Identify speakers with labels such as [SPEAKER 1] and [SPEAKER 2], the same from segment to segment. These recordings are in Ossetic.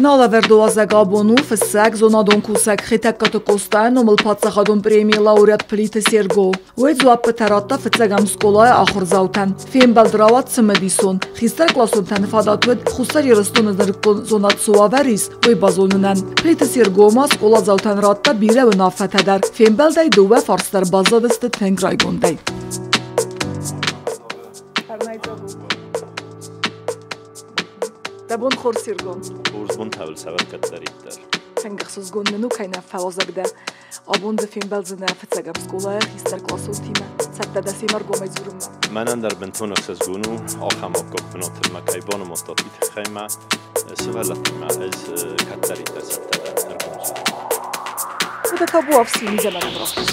[SPEAKER 1] Налӕвӕрд уазӕг абон у фыссӕг, зонадон кусӕг Хетӕгкаты Къостайы номыл паддзахадон премийы лауреат Плиты Серго. Уый дзуаппытӕ радта фыццӕгӕм скъолайы ахуырдзаутӕн. Фембӕлд рауад цымыдисон. Хистӕркъласонтӕн фадат уыд Хуссар Ирыстоны нырыккон зонад цы уавӕр ис, уый базонынӕн. Плиты Серго ма скъоладзаутӕн радта бирӕ уынаффӕтӕ дӕр. Фембӕлдӕй дыууӕ фарс дӕр баззадысты тынг райгондӕй. Дӕ бон хорз, Серго.
[SPEAKER 2] Хорз бонтӕ цӕвӕд кӕддӕриддӕр.
[SPEAKER 1] Тынг ӕхсызгон нын у, кӕй нӕ фӕуазӕг дӕ. Абон ды фембӕлдзынӕ фыццӕгӕм скъолайы хистӕркъласонтимӕ. Цӕттӕ дӕ семӕ ӕргомӕй дзурынмӕ?
[SPEAKER 2] Мӕнӕн дӕр бынтон ӕхсызгон у, ахӕм аккаг бынатыл мӕ кӕй банымадтат, уый тыххӕй мӕ сывӕллӕттимӕ ӕз кӕддӕриддӕр цӕттӕ дӕн ӕргом дзурынмӕ.
[SPEAKER 1] Уӕдӕ табуафси, мидӕмӕ нӕм рахиз.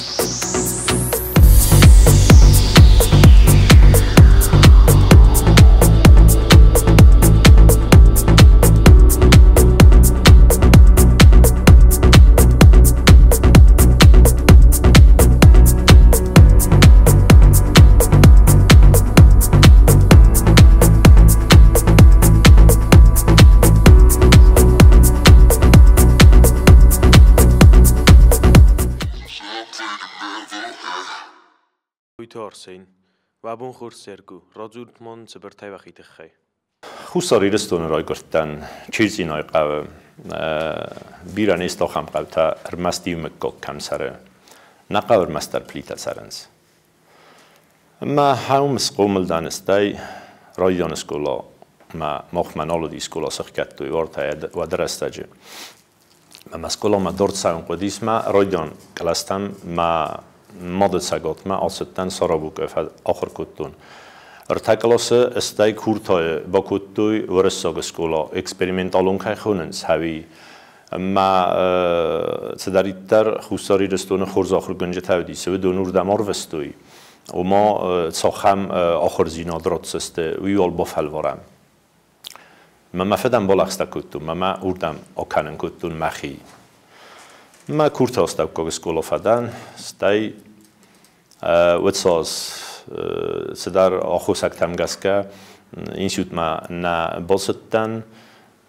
[SPEAKER 3] Уый Арсен, уӕ бон хорз, Серго, радзурут ма нын цыбыртӕй уӕхи тыххӕй.
[SPEAKER 2] Хуссар Ирыстоны райгуырдтӕн Чирцъинайы хъӕуы. Бирӕ не сты ахӕм хъӕутӕ, ӕрмӕст иу мыггаг кӕм цӕры. Нӕ хъӕуы ӕрмӕстдӕр Плитӕ цӕрынц. Мӕ хъӕуы схъомыл дӕн, стӕй районы скъоламӕ, махмӕ нал уыди скъола, сыхгӕдтой уартӕ уӕды рӕстӕджы. Мӕ скъоламӕ дард цӕуын хъуыдис, мӕ райдиан кълӕстӕм мӕ мады цӕгатмӕ ацыдтӕн Сарабукъы ахуыр кодтон. Ӕртӕ къласы стӕй Куртайы бакодтой уырыссаг скъола, эксперименталон кӕй хонынц, ӕви мӕ цыдӕриддӕр Хуссар Ирыстоны хорз ахуыргӕнджытӕ уыдис, уыдон уырдӕм арвыстой. Ома цахӕм ахуырдзинад ратдзысты, уый уал бафӕлварӕм. Мӕ мӕ фыдӕн балӕгъстӕ кодтон, мӕ мӕ уырдӕм акӕнын кодтон мӕхи. Мӕ курты астӕуккаг скъола фӕдӕн, стӕй уыцы аз цыдӕр аххосӕгтӕм гӕсгӕ институтмӕ нӕ бацыдтӕн,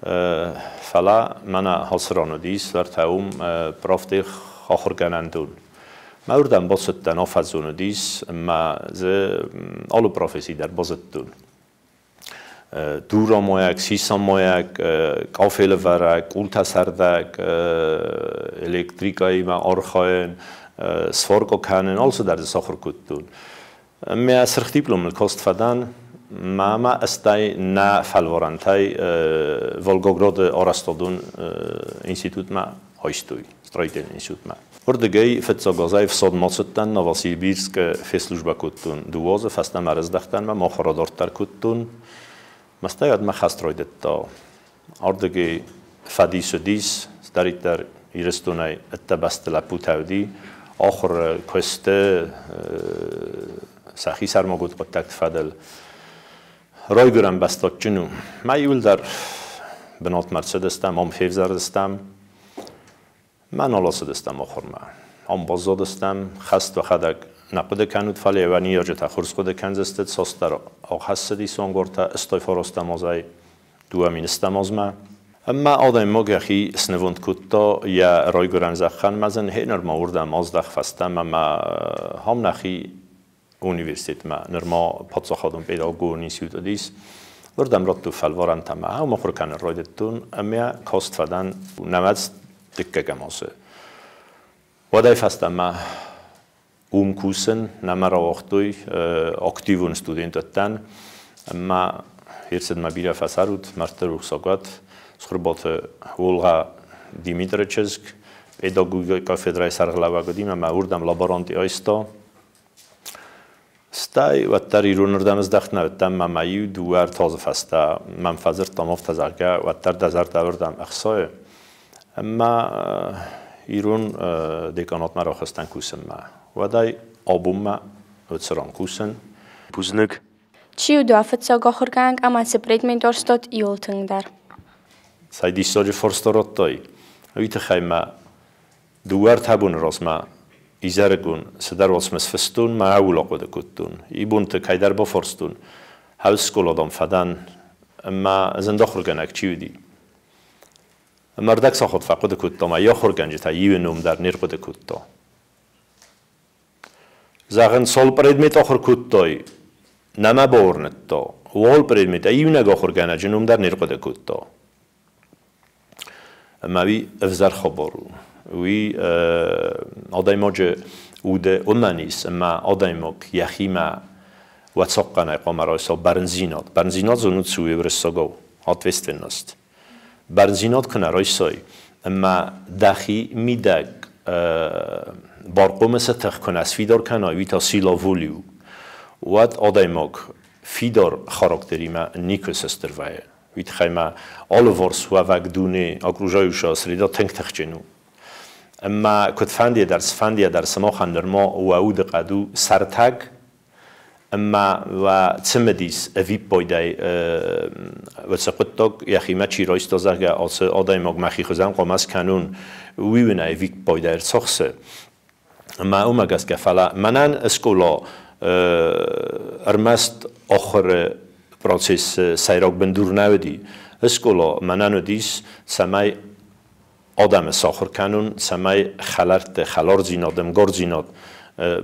[SPEAKER 2] фӕлӕ мӕнӕ ацы ран уыдис, уӕртӕ уым профтех ахуыргӕнӕндон. Мӕ уырдӕм бацыдтӕн, афӕдзон уыдис, ӕмӕ дзы алы професси дӕр базыдтон. Дурамайӕг, сисамайӕг, къафелӕвӕрӕг, къултӕсӕрдӕг, электрикӕимӕ архайын, сварка кӕнын, алцыдӕр дзы сахуыр кодтон. Мӕ сырх дипломыл каст фӕдӕн, мӕ стӕй нӕ фӕлварӕнтӕй Волгограды арӕзтадон институтмӕ айстой, строительный институтмӕ. Уырдыгӕй фыццаг азӕй ӕфсадмӕ ацыдтӕн, Новосибирскы фесслужбӕ кодтон дыууӕ азы, фӕстӕмӕ ӕрыздӕхтӕн мӕ ахуыр адарддӕр кодтон. Мӕстӕй уӕдмӕ хӕст райдыдта. Ардыгӕй фӕдис уыдис, цыдӕриддӕр Ирыстонӕй ӕддӕ бӕсты лӕппутӕ уыди, ахуыры, куысты, сӕхи сӕрмагонд хъуыддӕгты фӕдыл. Райгуырӕн бӕстӕ адджын у. Мӕ иуылдӕр бынатмӕ ӕрцыдыстӕм, ам февзӕрдыстӕм. Мӕ нал ацыдыстӕм ахуырмӕ. Ам баззадыстӕм, хӕст уӕхӕдӕг нӕ хъуыды кӕнут, фӕлӕ уӕ ныййарджытӕ хорз хъуыды кӕндзысты, цасдӕр ахӕссыди цонгортӕ стой фарастӕм азӕй 2000 стӕм азмӕ. Ӕмӕ адӕймаг йӕхи снывонд кодта йӕ райгуырӕн зӕххӕн, мӕ зын гье нырма уырдӕм аздӕх фӕстӕмӕ мӕ ам нӕхи университетмӕ нырма паддзахадон педагогон институт уыдис. Уырдӕм радтой фӕлварӕнтӕ ӕмӕ ам ахуыр кӕнын райдыдтон ӕмӕ каст фӕдӕн нӕмӕдз дыккӕгӕм азы. Уӕдӕй фӕстӕмӕ уым кусын нӕма рауагътой, активон студент уыдтӕн ӕмӕ ӕрцыдмӕ бирӕ фӕцӕрут, мӕрдты рухсаг уӕд. Цхуырбаты Олгъа Димитры чызг педагогикӕйы кафедрӕйы сӕргълӕууӕг уыди ӕмӕ уырдӕм лаборант айста. Стӕй уӕддӕр иронырдӕм здӕхт нӕ уыдтӕн ӕмӕ мӕ иу дыууӕ ӕртӕ азы фӕстӕ мӕм фӕдзырдтам афтӕ, зӕгъгӕ, уӕддӕр дӕ зӕрдӕ уырдӕм ӕхсайы. Ӕмӕ ирон деканатмӕ рахызтӕн кусынмӕ. Уӕдӕй абонмӕ уыцы ран кусын.
[SPEAKER 3] Бузныг.
[SPEAKER 4] Чи у дӕ фыццаг ахуыргӕнӕг ӕмӕ цы предмет уарзтат иуыл тынгдӕр?
[SPEAKER 2] Цӕй диссаджы фарста радтай. Уый тыххӕй мӕ дыууӕ-ӕртӕ боны размӕ изӕрыгон цыдӕр уацмыс фыстон, мӕ ууыл ахъуыды кодтон. Ибонты кӕйдӕр бафарстон. Хӕуы скъола, дам, фӕдӕн, ӕмӕ зындахуыргӕнӕг чи уыди. Ӕмӕ ӕрдӕг сахат фӕхъуыды кодта, ӕмӕ йӕ ахуыргӕнджытӕ иуы ном дӕр не рхъуыды кодта. Зӕгъын, цал предмет ахуыр кодтай, нӕ мӕ бауырныдта, уал предмет иунӕг ахуыргӕнӕджы ном дӕр не рхъуыды кодта. Ӕмӕ уый ӕвзӕр хабар у. Уый адӕймаджы уды уымӕн ис, ӕмӕ адӕймаг йӕхимӕ уӕцахъхъӕнӕй хъуамӕ райса бӕрндзинад. Бӕрндзинад зонут цы у уырыссагау? Ответственность. Бӕрндзинад куы нӕ райсай, ӕмӕ дӕхи мидӕг бархъомысы тых куы нӕ сфидар кӕнай, уый та сила воли у, уӕд адӕймаг фидар характеримӕ никуы сыстыр вӕййы. Уый тыххӕй ма алыварс уӕвӕг дуне, окружающая среда тынг тыхджын у. Ӕмӕ куыдфӕндыйӕ дӕр, цыфӕндыйӕ дӕр сымахӕн нырма уӕ удыхъӕд у сӕртӕг ӕмӕ уӕ цымыдис ӕвиппайдӕй уыцы хъуыддаг йӕхимӕ чи райста, зӕгъгӕ, ацы адӕймаг мӕхи хуызӕн хъуамӕ скӕнон, уый уын ӕвиппайдӕй ӕрцахсы. Ӕмӕ уымӕ гӕсгӕ, фӕлӕ мӕнӕн скъола ӕрмӕст ахуыры процессы сӕйраг бындур нӕ уыди. Скъола мӕнӕн уыдис, цӕмӕй адӕмы сахуыр кӕнон, цӕмӕй хӕлӕртты хӕлардзинад, ӕмгардзинад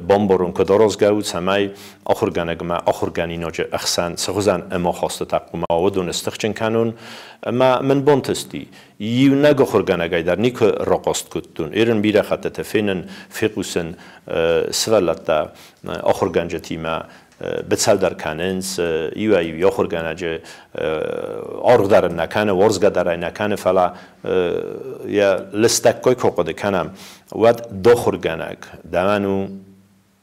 [SPEAKER 2] бамбарон, куыд аразгӕ у, цӕмӕй ахуыргӕнӕгмӕ ахуыргӕнинаджы ӕхсӕн цы хуызӕн ӕмахастытӕ хъуамӕ уыдон стыхджын кӕнон. Ӕмӕ мын бантысти. Иунӕг ахуыргӕнӕгӕй дӕр никуы рахъаст кодтон. Ирын бирӕ хӕттыты фенын, фехъусын сывӕллӕттӕ ахуыргӕнджытимӕ быцӕу дӕр кӕнынц, иуӕй-иу ахуыргӕнӕджы аргъ дӕр ын нӕ кӕны, уарзгӕ дӕр ӕй нӕ кӕны, фӕлӕ йӕ лыстӕггай куы хъуыды кӕнӕм, уӕд дохуыргӕнӕг дӕуӕн у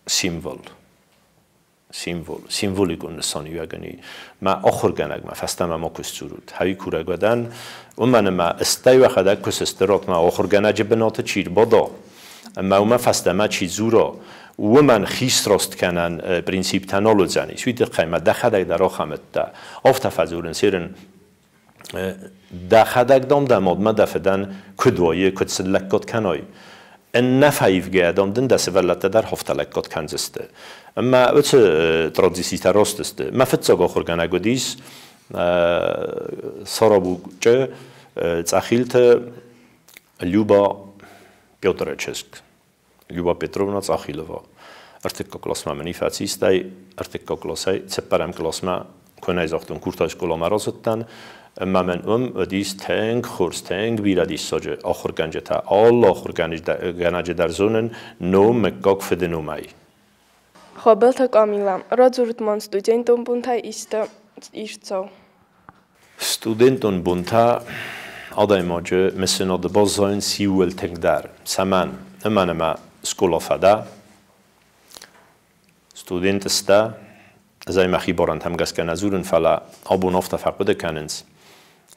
[SPEAKER 2] символ. Символ, символикон нысаниуӕгӕн и. Мӕ ахуыргӕнӕгмӕ фӕстӕмӕ макуы сдзурут. Хӕуи курӕг уӕдӕн, уымӕн ӕмӕ стӕй уӕхӕдӕг куы сыстырат, мӕ ахуыргӕнӕджы бынаты чи рбада, ӕмӕ уымӕ фӕстӕмӕ чи дзура, уымӕн хи сраст кӕнӕн принциптӕ нал уыдзӕнис. Уый тыххӕй мӕ дӕхӕдӕг дӕр ахӕм уыдтӕ. Афтӕ фӕдзурынц ирын дӕхӕдӕг, дам, дӕ мадмӕ дӕ фыдӕн куыд вӕййы, куыд сын лӕггад кӕнай. Ӕнӕ фӕивгӕйӕ, дам, дын дӕ сывӕллӕттӕ дӕр афтӕ лӕггад кӕндзысты. Ӕмӕ уыцы традицитӕ раст сты. Мӕ фыццаг ахуыргӕнӕг уыдис Сарабучъы Цъӕхилты Люба Петры чызг. Люба Петровна Цъӕхилова. Ӕртыккаг къласмӕ мын фӕцистӕй, ӕртыккаг къласӕй цыппӕрӕм къласмӕ куы нӕ загътон, куртай скъоламӕ рацыдтӕн, ӕмӕ мын уым уыдис тынг хорз, тынг бирӕ диссаджы ахуыргӕнджытӕ. Алы ахуыргӕнӕджы дӕр зонын ном, мыггаг, фыды номӕй.
[SPEAKER 5] Хуыбылты Камила, радзурут ма студентон бонтӕй исты истцау.
[SPEAKER 2] Студентон бонтӕ адӕймаджы мысынады баззайынц иууыл тынгдӕр. Цӕмӕн? Уымӕн ӕмӕ скъола фӕдӕ, студент сдӕ, ӕз ӕй мӕхи барӕнтӕм гӕсгӕ нӕ дзурын, фӕлӕ абон афтӕ фӕхъуыды кӕнынц,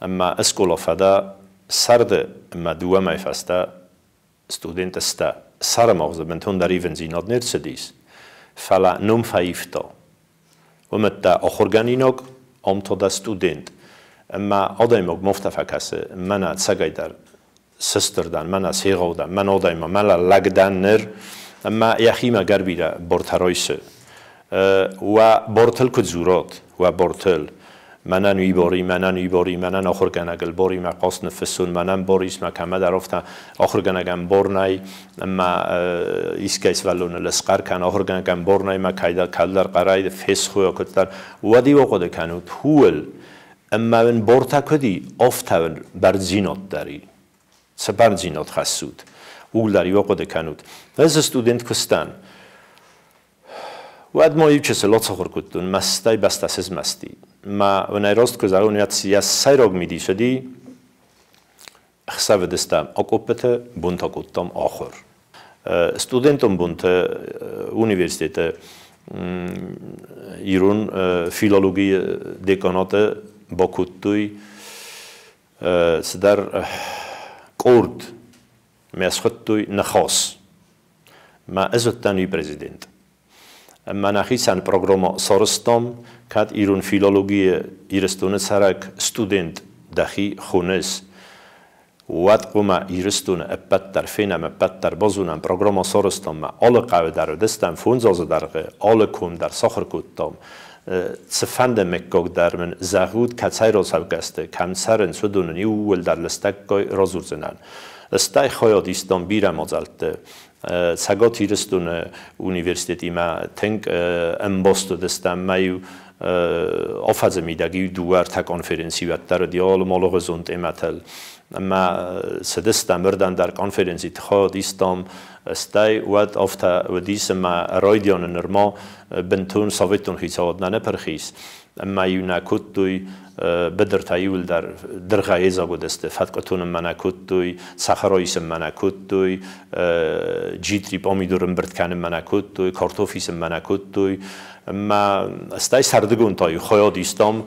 [SPEAKER 2] ӕмӕ скъола фӕдӕ сӕрды ӕмӕ 2 мӕйы фӕстӕ студент сдӕ. Сӕрымагъзы бынтондӕр ивындзинад не рцыдис, фӕлӕ ном фӕивта. Уымӕ дӕ ахуыргӕнинаг, ам та дӕ студент. Ӕмӕ адӕймаг ма афтӕ фӕкӕсы, мӕнӕ ӕцӕгӕйдӕр сыстыр дӕн, мӕнӕ сегъау дӕн, мӕн адӕймаг, мӕнӕ лӕг дӕн ныр, ӕмӕ йӕхимӕ гӕр бирӕ бортӕ райсы. Уӕ бортыл куы дзурат, уӕ бортыл, мӕнӕн уый бар и, мӕнӕн уый бар и, мӕнӕн ахуыргӕнӕгыл бар и, мӕ хъаст ныффыссон, мӕнӕн бар ис, мӕ кӕмӕдӕр афтӕ ахуыргӕнӕгӕн бар нӕй, ӕмӕ искӕй сывӕллоныл схъӕр кӕн, ахуыргӕнӕгӕн бар нӕй, мӕ кӕйдӕр хъӕрӕй фесхуйа куыддӕр, уӕд-иу ахъуыды кӕнут, ууыл, ӕмӕ уын бортӕ куыд и, афтӕ уын бӕрндзинад дӕр и. Цы бӕрндзинад хӕссут, ууыл дӕр-иу ахъуыды кӕнут. Ӕз студент куы сдӕн, уӕд ма иу чысыл ацахуыр кодтон, мӕстӕй бӕстӕ сызмӕсти. Мӕ уынӕй раст куы зӕгъон, уӕд йӕ сӕйраг мидис уыди, ӕхсӕвы дыстӕм акъоппыты, бон та кодтам ахуыр. Студентон бонты университеты ирон филологийы деканаты бакодтой цыдӕр къорд, мӕ схуыдтой Ныхас. Мӕ ӕз уыдтӕн уый президент. Ӕмӕ нӕхицӕн программӕ сарӕзтам, кӕд ирон филологийы Ирыстоны цӕрӕг студент дӕхи хоныс, уӕд хъуамӕ Ирыстоны ӕппӕт дӕр фенӕм, ӕппӕт дӕр базонӕм. Программӕ сарӕзтам, мӕ алы хъӕуы дӕр уыдыстӕм 5 азы дӕргъы, алы ком дӕр сахуыр кодтам. Цыфӕнды мыггаг дӕр мын зӕгъут, кӕцӕй рацӕугӕ сты, кӕм цӕрынц, уыдонӕн иууылдӕр лыстӕггай радзурдзынӕн. Стӕй хайад истам бирӕ мадзӕлтты. Цӕгат Ирыстоны университетимӕ тынг ӕмбаст уыдыстӕм, мӕ-иу афӕдзы мидӕг иу дыууӕ-ӕртӕ конференци уӕддӕр уыди алымалыгъуызон темӕтыл. Ӕмӕ цыдыстӕм ырдӕм дӕр конференциты хайад истам, стӕй уӕд афтӕ уыдис, ӕмӕ райдианы нырма бынтон советон хицауад нӕ ныпырх ис, ӕмӕ-иу нӕ кодтой быдыртӕ иууылдӕр дыргъӕй дзаг уыдысты, фӕткъуы тонынмӕ нӕ кодтой, цӕхӕра исынмӕ нӕ кодтой, джитъри, пъамидор ӕмбырд кӕнынмӕ нӕ кодтой, картоф исынмӕ нӕ кодтой. Ӕмӕ стӕй сӕрдыгон та-иу хайад истам,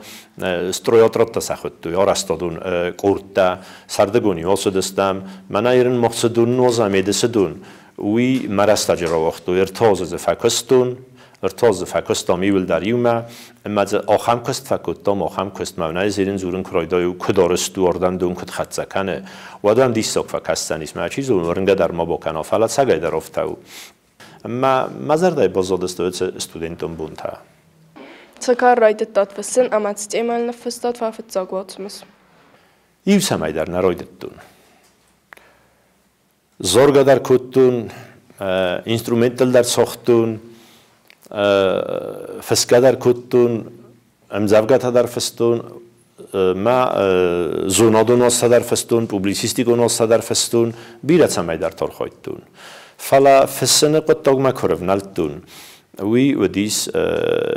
[SPEAKER 2] стройотрядтӕ сӕ хуыдтой, арӕзтадон къордтӕ. Сӕрдыгон-иу ацыдыстӕм, мӕнӕ ирын махцыдон нуазӕм Едысыдон, уый мӕ рӕстӕджы рауагътой, ӕртӕ азы дзы фӕкуыстон, ӕртӕ азы фӕкуыстам иууылдӕр иумӕ, ӕмӕ дзы ахӕм куыст фӕкодтам, ахӕм куыст, мӕнӕ зерин дзурын куы райдайу, куыд арӕзт у, ардӕм дон куыд хӕццӕ кӕны, уӕд ӕм диссаг фӕкӕсдзӕнис, мӕ чи зоны, уырнгӕ дӕр ма бакӕна, фӕлӕ ӕцӕгӕйдӕр афтӕ у. Ӕмӕ мӕ зӕрдӕйы баззадысты уыцы студентон бонтӕ.
[SPEAKER 5] Цы кар райдыдтат фыссын ӕмӕ цы темӕйыл ныффыстат уӕ фыццаг уацмыс?
[SPEAKER 2] Иу цӕмӕйдӕр нӕ райдыдтон. Зоргӕ дӕр кодтон, инструменттыл дӕр цагътон, фысгӕ дӕр кодтон, ӕмдзӕвгӕтӕ дӕр фыстон, мӕ зонадон уацтӕ дӕр фыстон, публицистикон уацтӕ дӕр фыстон, бирӕ цӕмӕйдӕрты архайдтон. Фӕлӕ фыссыны хъуыддагмӕ куы рывнӕлдтон, уый уыдис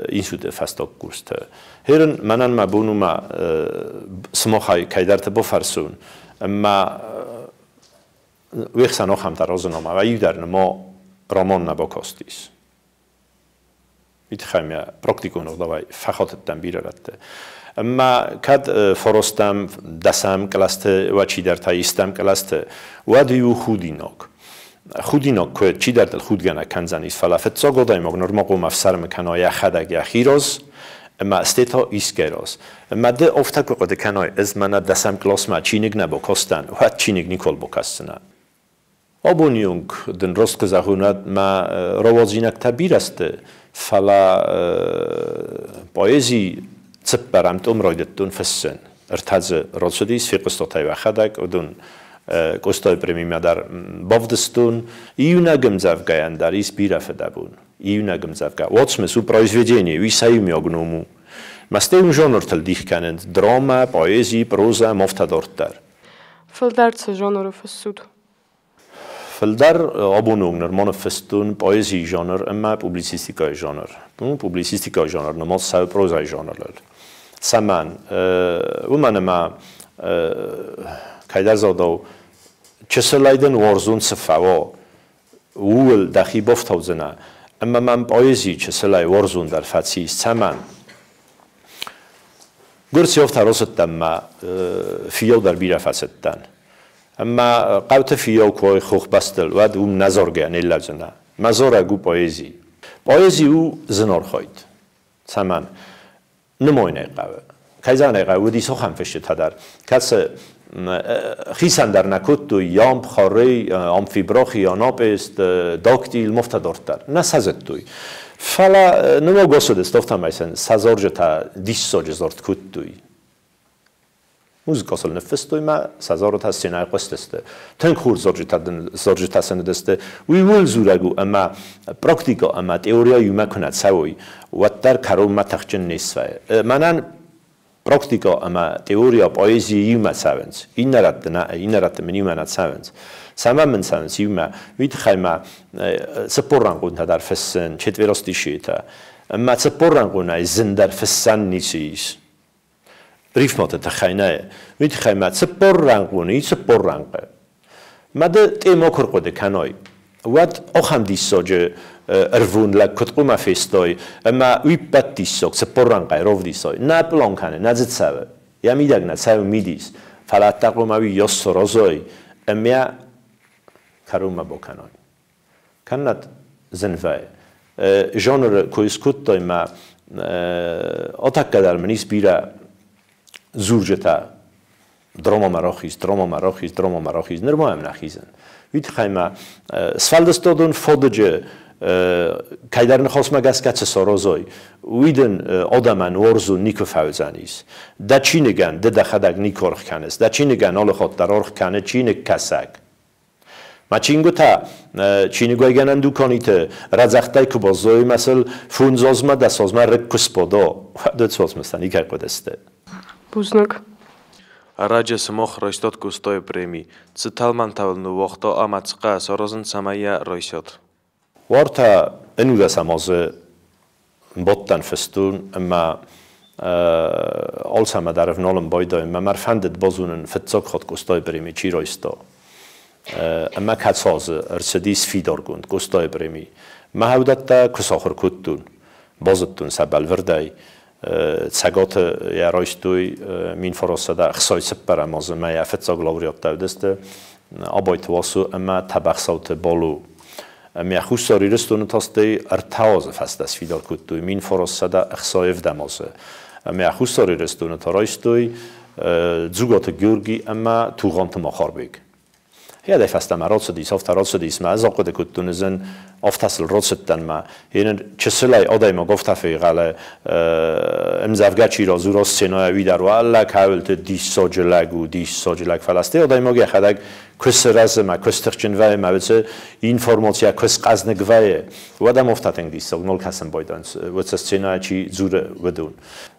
[SPEAKER 2] институты фӕстаг курсты. Херын мӕнӕн мӕ бон у мӕ сымахӕй кӕйдӕрты бафӕрсон, ӕмӕ уе хсӕн ахӕмтӕ разына, ӕмӕ иу дӕр нырма роман нӕ бакастис. Уый тыххӕй мӕ практикон ӕгъдауӕй фӕхатыдтӕн бирӕ рӕтты. Ӕмӕ кӕд фарастӕм, дӕсӕм кълӕсты, уӕд чидӕртӕ истӕм кълӕсты, уӕд уый у худинаг. Худинаг куы чидӕртыл худгӕ нӕ кӕндзӕнис, фӕлӕ фыццаг адӕймаг нырма хъуамӕ ӕфсӕрмы кӕна йӕхӕдӕг йӕхи раз, ӕмӕ стӕй та искӕй раз. Ӕмӕ ды афтӕ куы хъуыды кӕнай, ӕз мӕнӕ дӕсӕм къласмӕ чиныг нӕ бакастӕн, уӕд чиныг никуал бакӕсдзынӕ. Абоны онг дын раст куы зӕгъон, уӕд мӕ рауадзинӕгтӕ бирӕ сты, фӕлӕ поэзи цыппӕрӕм том райдыдтон фыссын. Ӕртӕ дзы рацыдис, фехъуыстат ӕй уӕхӕдӕг, уыдон Къостайы премимӕ дӕр бавдыстон. Иунӕг ӕмдзӕвгӕйӕн дӕр ис бирӕ фыдӕбон. Иунӕг ӕмдзӕвгӕ. Уацмыс у произведение, уый сӕ иумиаг ном у. Мӕстӕй уым жанртыл дих кӕнынц драмӕ, поэзи, прозӕ, ӕмӕ афтӕ дарддӕр.
[SPEAKER 5] Фылдӕр цы жанры фыссут?
[SPEAKER 2] Фылдӕр абоны онг нырма ныффыстон поэзийы жанр ӕмӕ публицистикӕйы жанр. Ну, публицистикӕйы жанр нымад цӕуы прозӕйы жанрыл. Цӕмӕн? Уымӕн ӕмӕ кӕйдӕр загъдау, чысылӕй дын уарзон цы фӕуа, ууыл дӕхи бафтаудзынӕ. Ӕмӕ мӕм поэзи чысылӕй уарзондӕр фӕцис. Цӕмӕн? Гуырдзы афтӕ рацыдтӕн мӕ фиййау дӕр бирӕ фӕцыдтӕн. Ӕмӕ хъӕуты фиййау куы уай хохбӕстыл, уӕд уым нӕ заргӕ не лӕудзынӕ. Мӕ зарӕг у поэзи. Поэзи у зынархайд. Цӕмӕн? Нымайын ӕй хъӕуы. Кӕй зӕгъын ӕй хъӕуы, уыдис ахӕм фысджытӕ дӕр, кӕцы хицӕн дӕр нӕ кодтой ямб, хорей, амфиброхи, анапест, дактил, афтӕ дарддӕр. Нӕ сӕ зыдтой. Фӕлӕ нымаг ацыдысты, афтӕмӕй сын сӕ зарджытӕ диссаджы зард кодтой. Музыкӕ сыл ныффыстой мӕ сӕ зарджытӕ сценӕйы хъуыстысты. Тынг хорз зарджытӕ дын зарджытӕ сын уыдысты. Уый ууыл дзурӕг у, ӕмӕ практикӕ ӕмӕ теорийӕ иумӕ куы нӕ цӕуой, уӕддӕр кӕронмӕ тыхджын не свӕййы. Мӕнӕн практикӕ ӕмӕ теория поэзийы иумӕ цӕуынц. Иннӕ рӕтты нӕ, иннӕ рӕтты мын иумӕ нӕ цӕуынц. Цӕмӕн мын цӕуынц иумӕ? Уый тыххӕй мӕ 40 рӕнхъонтӕ дӕр фыссын, четверостишиетӕ. Ӕмӕ 40 рӕнхъонӕй зындӕр фыссӕн ницы ис. Рифмӕты тыххӕй нӕ. Уый тыххӕй мӕ 40 рӕнхъоны и 40 рӕнхъы. Мӕ ды тъемо куы рхъуыды кӕной, уӕд ахӕм диссаджы ӕрвон лӕг куыд хъуамӕ фестой, ӕмӕ уый ппӕт диссаг 40 рӕнхъӕй равдисой. Нӕ пълан кӕны, нӕ дзы цӕуы. Йӕ мидӕг нӕ цӕуы мидис. Фӕлӕ ӕддӕ хъуамӕ уый йас саразой, ӕмӕ кӕронмӕ бакӕной. Кӕннӕд зын вӕййы. Жанры куы скодтой мӕ атӕккӕ дӕр мын ис бирӕ дзурджытӕ, драмамӕ рахиз, драмамӕ рахиз, драмамӕ рахиз, нырма йӕм нӕ хизын. Уый тыххӕй мӕ сфӕлдыстадон фадыджы Кӕйдӕр ныхасмӕ гӕсгӕ цы саразай, уый дын адӕмӕн уарзон никуы фӕуыдзӕнис. Дӕ чиныгӕн ды дӕхӕдӕг никуы аргъ кӕныс. Дӕ чиныгӕн алы хатт дӕр аргъ кӕны чиныгкӕсӕг. Мӕ чингуытӕ чиныгуӕйгӕнӕн дуканиты рӕдзӕгъдтӕй куы баззайой ӕмӕ сыл 5 азмӕ, 10 азмӕ рыг куы сбада, уӕд уыцы уацмыстӕ никӕй хъуыдысты.
[SPEAKER 5] Бузныг.
[SPEAKER 3] Ӕрӕджы сымах райстат Къостайы преми. Цы тӕлмӕнтӕ уыл ныууагъта ӕмӕ цы хъӕуы саразын, цӕмӕй йӕ райсат?
[SPEAKER 2] Уартӕ 11 азы бадтӕн, фыстон ӕмӕ алцӕмӕ дӕр ӕвналын байдайын. Мӕ ӕрфӕндыд базонын, фыццаг хатт Къостайы преми чи райста ӕмӕ кӕцы азы ӕрцыдис фидаргонд Къостайы преми. Мӕ уыдӕттӕ куы сахуыр кодтон, базыдтон сӕ бӕлвырдӕй. Цӕгаты йӕ райстой 1964 азы, ӕмӕ йӕ фыццаг лауреаттӕ уыдысты Абайты Васо ӕмӕ Тӕбӕхсӕуты Балу. Ӕмӕ Хуссар Ирыстоны та стӕй 3 азы фӕстӕ сфидар кодтой 1967 азы. Ӕмӕ Хуссар Ирыстоны та райстой Дзугаты Георги ӕмӕ Тугъанты Махарбег. Уӕдӕй фӕстӕмӕ рацыдис, афтӕ рацыдис, мӕ ӕз ахъуыды кодтон, ӕз ын афтӕ сыл рацыдтӕн, мӕ йын чысылӕй адӕймаг афтӕ фейгъӕлы, ӕмдзӕвгӕ чи радзура сценӕйӕ, уый дӕр уӕллӕ кӕуылты диссаджы лӕг у, диссаджы лӕг, фӕлӕ стӕй адӕймаг йӕхӕдӕг куы сырӕзы мӕ куы стыхджын вӕййы мӕ уыцы информацийӕ куы схъӕзныг вӕййы, уӕд ӕм афтӕ тынг диссаг нал кӕсын байдайынц, уыцы сценӕйӕ чи дзуры, уыдон.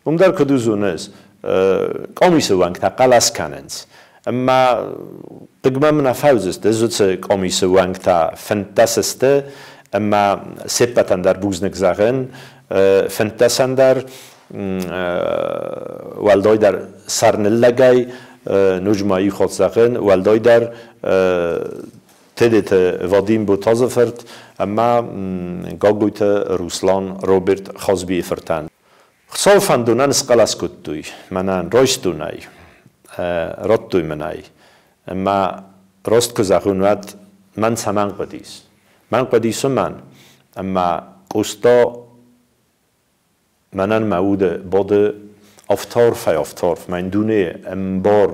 [SPEAKER 2] Уым дӕр куыд у, зоныс, къамисы уӕнгтӕ хъӕлӕс кӕнынц. Ӕмӕ хъыг мӕм нӕ фӕуыдзысты, ӕз уыцы къамисы уӕнгтӕ 15 сты, ӕмӕ се ппӕтӕн дӕр бузныг зӕгъын, 15-ӕн дӕр, уӕлдайдӕр сӕрныллӕгӕй, ноджы ма иу хатт зӕгъын, уӕлдайдӕр Тедеты Вадим Ботазы фырт ӕмӕ Гаглойты Руслан Роберт Хазбийы фыртӕн. Хуыцауы фӕндонӕн схъӕлӕс кодтой, мӕнӕн райстон ӕй, радтой мын ӕй. Ӕмӕ раст куы зӕгъон, уӕд мӕн цӕмӕн хъуыдис? Мӕн хъуыдис уымӕн, ӕмӕ Къоста мӕнӕн мӕ уды бады афтӕ арфӕй афтӕ арф, мӕн дунейы ӕмбар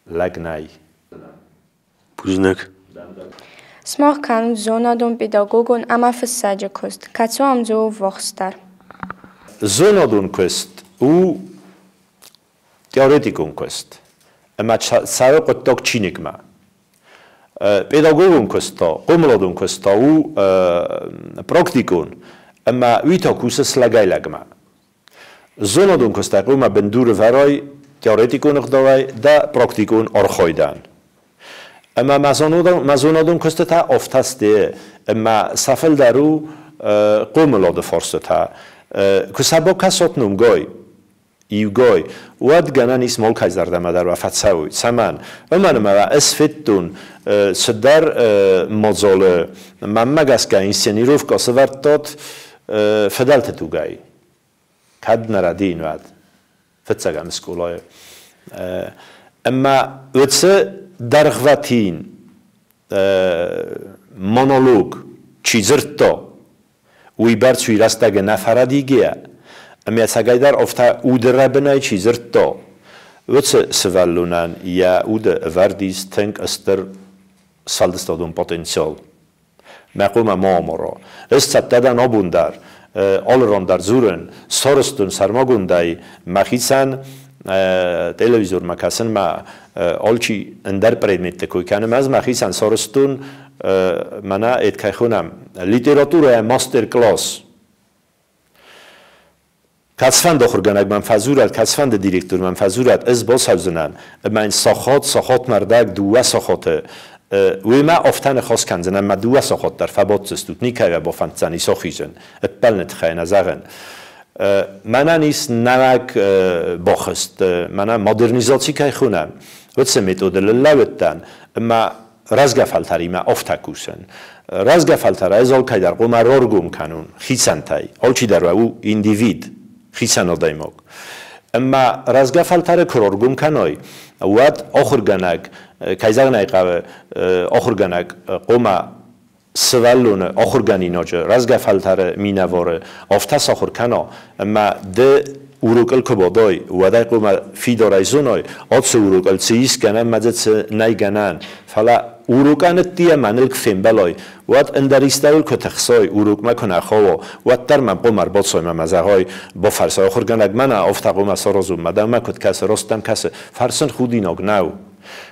[SPEAKER 2] лӕг нӕй.
[SPEAKER 3] Бузныг.
[SPEAKER 4] Сымах кӕнут зонадон, педагогон ӕмӕ фыссӕджы куыст. Кӕцы уӕм дзы у ӕввахсдӕр?
[SPEAKER 2] Зонадон куыст у теоретикон куыст, ӕмӕ цӕуы хъуыддаг чиныгмӕ. Педагогон куыст та, хъомыладон куыст та у практикон, ӕмӕ уый та кусыс лӕгӕй-лӕгмӕ. Зонадон куыстӕй хъуамӕ бындур ӕвӕрай теоретикон ӕгъдауӕй дӕ практикон архайдӕн. Ӕмӕ мӕ зонадон куыстытӕ афтӕ сты, ӕмӕ сӕ фылдӕр у хъомылады фарстытӕ. Куы сӕ бакӕсат номгай, иугай, уӕд гӕнӕн ис алкӕй зӕрдӕмӕ дӕр фӕцӕуой. Цӕмӕн? Уымӕн ӕмӕ ӕз федтон цыдӕр мадзалы, мӕнмӕ гӕсгӕ инсценировкӕ сӕвӕрдтат фыдӕлты тугӕй. Кӕд нӕ рӕдийын, уӕд фыццӕгӕм скъолайы. Ӕмӕ уыцы дӕргъвӕтин монолог чи дзырдта, уый бӕрц уый рӕстӕгы нӕ фӕрӕдийгӕйӕ, ӕмӕ ӕцӕгӕйдӕр афтӕ уды рӕбынӕй чи дзырдта, уыцы сывӕллонӕн йӕ уды ӕвӕрд ис тынг стыр сфӕлдыстадон потенциал. Мӕ хъуамӕ ма амара. Ӕз цӕттӕ дӕн абон дӕр, алы ран дӕр дзурын, сарӕзтон сӕрмагондӕй мӕхицӕн телевизормӕ кӕсынмӕ алчи ӕндӕр предметты кой кӕны. Ӕз мӕхицӕн сарӕзтон мӕнӕ эд кӕй хонӕм литературӕйӕ мастер-класс. Кӕцыфӕнды ахуыргӕнӕг мӕм фӕдзурӕд, кӕцыфӕнды директор мӕм фӕдзурӕд, ӕз бацӕудзынӕн ӕмӕ йын сахат, сахатмӕ рдӕг, 2 сахаты уыимӕ афтӕ ныхас кӕндзынӕн, ӕмӕ 2 сахат дӕр фӕбаддзыстут, никӕй уӕ бафӕнддзӕни сахизын, ӕппӕлыны тыххӕй нӕ зӕгъын. Мӕнӕн ис нӕуӕг бахызт, мӕнӕ модернизаци кӕй хонӕм, уыцы методыл лӕууыдтӕн ӕмӕ рӕзгӕ фӕлтӕримӕ афтӕ кусын. Рӕзгӕ фӕлтӕр ӕз алкӕй дӕр хъуамӕ раргом кӕнон хицӕнтӕй, алчидӕр уӕ у индивид, хицӕн адӕймаг. Ӕмӕ рӕзгӕ фӕлтӕры куы раргом кӕной, уӕд ахуыргӕнӕг, кӕй зӕгъын ӕй хъӕуы, ахуыргӕнӕг хъуамӕ сывӕллоны, ахуыргӕнинаджы, рӕзгӕ фӕлтӕры минӕвары афтӕ сахуыр кӕна, ӕмӕ ды урокыл куы бадай, уӕд ӕй хъуамӕ фидарӕй зоной, ацы урокыл цы ис гӕнӕн ӕмӕ дзы цы нӕй гӕнӕн. Фӕлӕ урокӕн ӕддейӕ мӕныл куы фембӕлой, уӕд ӕндӕр истӕуыл куы тыхсой, урокмӕ куы нӕ хауо, уӕддӕр мӕм хъуамӕ ӕрбацой ӕмӕ мӕ зӕгъой, бафӕрсой, ахуыргӕнӕг мӕнӕ афтӕ хъуамӕ саразон, мӕ дӕумӕ куыд кӕсы, раст дӕм кӕсы. Фӕрсын худинаг нӕу.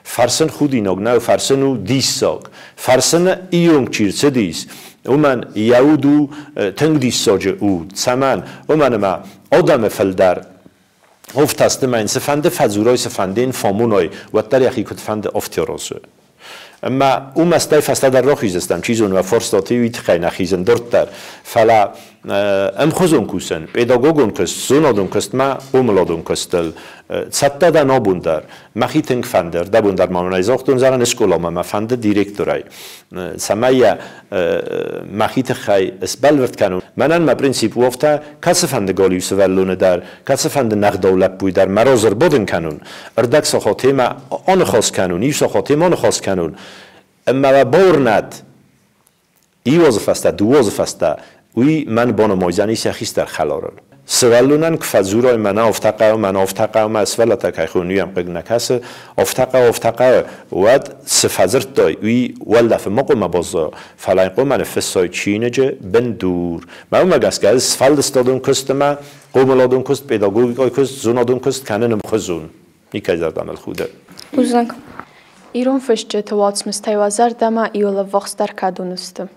[SPEAKER 2] Фӕрсын худинаг нӕу, фӕрсын у диссаг. Фӕрсыны ионг чи рцыдис, уымӕн йӕ уд у тынг диссаджы уд. Цӕмӕн? Уымӕн ӕмӕ адӕмы фылдӕр афтӕ сты, мӕ йын цыфӕнды фӕдзурой, цыфӕнды йын фӕамоной, уӕддӕр йӕхи куыдфӕнды афтӕ аразы. Ӕмӕ уымӕ стӕй фӕстӕдӕр рахиздзыстӕм, чи зоны, уӕ фарстатӕ уый тыххӕй нӕ хизын дарддӕр. Фӕлӕ ӕмхуызон кусӕн, педагогон куыст, зонадон куыстмӕ, хъомыладон куыстыл цӕттӕ дӕн абон дӕр. Мӕхи тынг фӕнды, ӕрдӕбон дӕр ма мын ӕй загътон, зӕгъын, скъоламӕ мӕ фӕнды директорӕй, цӕмӕй йӕ мӕхи тыххӕй сбӕлвырд кӕнон. Мӕнӕн мӕ принцип у афтӕ, кӕцыфӕнды галиу сывӕллоны дӕр, кӕцыфӕнды нӕгъдау лӕппуйы дӕр мӕ разы ӕрбадын кӕнон, ӕрдӕг сахатемӕ аныхас кӕнон, иу сахатемӕ аныхас кӕнон, ӕмӕ уӕ бауырнӕд, иу азы фӕстӕ, дыууӕ азы фӕстӕ уый мӕн банымайдзӕнис йӕ хистӕр хӕларыл. Сывӕллонӕн куы фӕдзурай, мӕнӕ афтӕ хъӕуы, мӕнӕ афтӕ хъӕуы, мӕ сывӕллӕттӕ кӕй хонын, уый йӕм хъыг нӕ кӕсы, афтӕ хъӕуы, афтӕ хъӕуы, уӕд цы фӕдзырдтай, уый уӕлдӕфы ма хъуамӕ баззайа, фӕлӕ йын хъуамӕ ныффыссай чиныджы бындур. Мӕ уымӕ гӕсгӕ ӕз сфӕлдыстадон куыстмӕ, хъомыладон куыст, педагогикой куыст, зонадон куыст кӕнын ӕмхуызон. Никӕй зӕрдӕмӕ худы.
[SPEAKER 4] Бузныг.
[SPEAKER 5] Ирон фысджыты уацмыстӕй уӕ зӕрдӕмӕ иуыл ӕввахсдӕр кӕдон сты?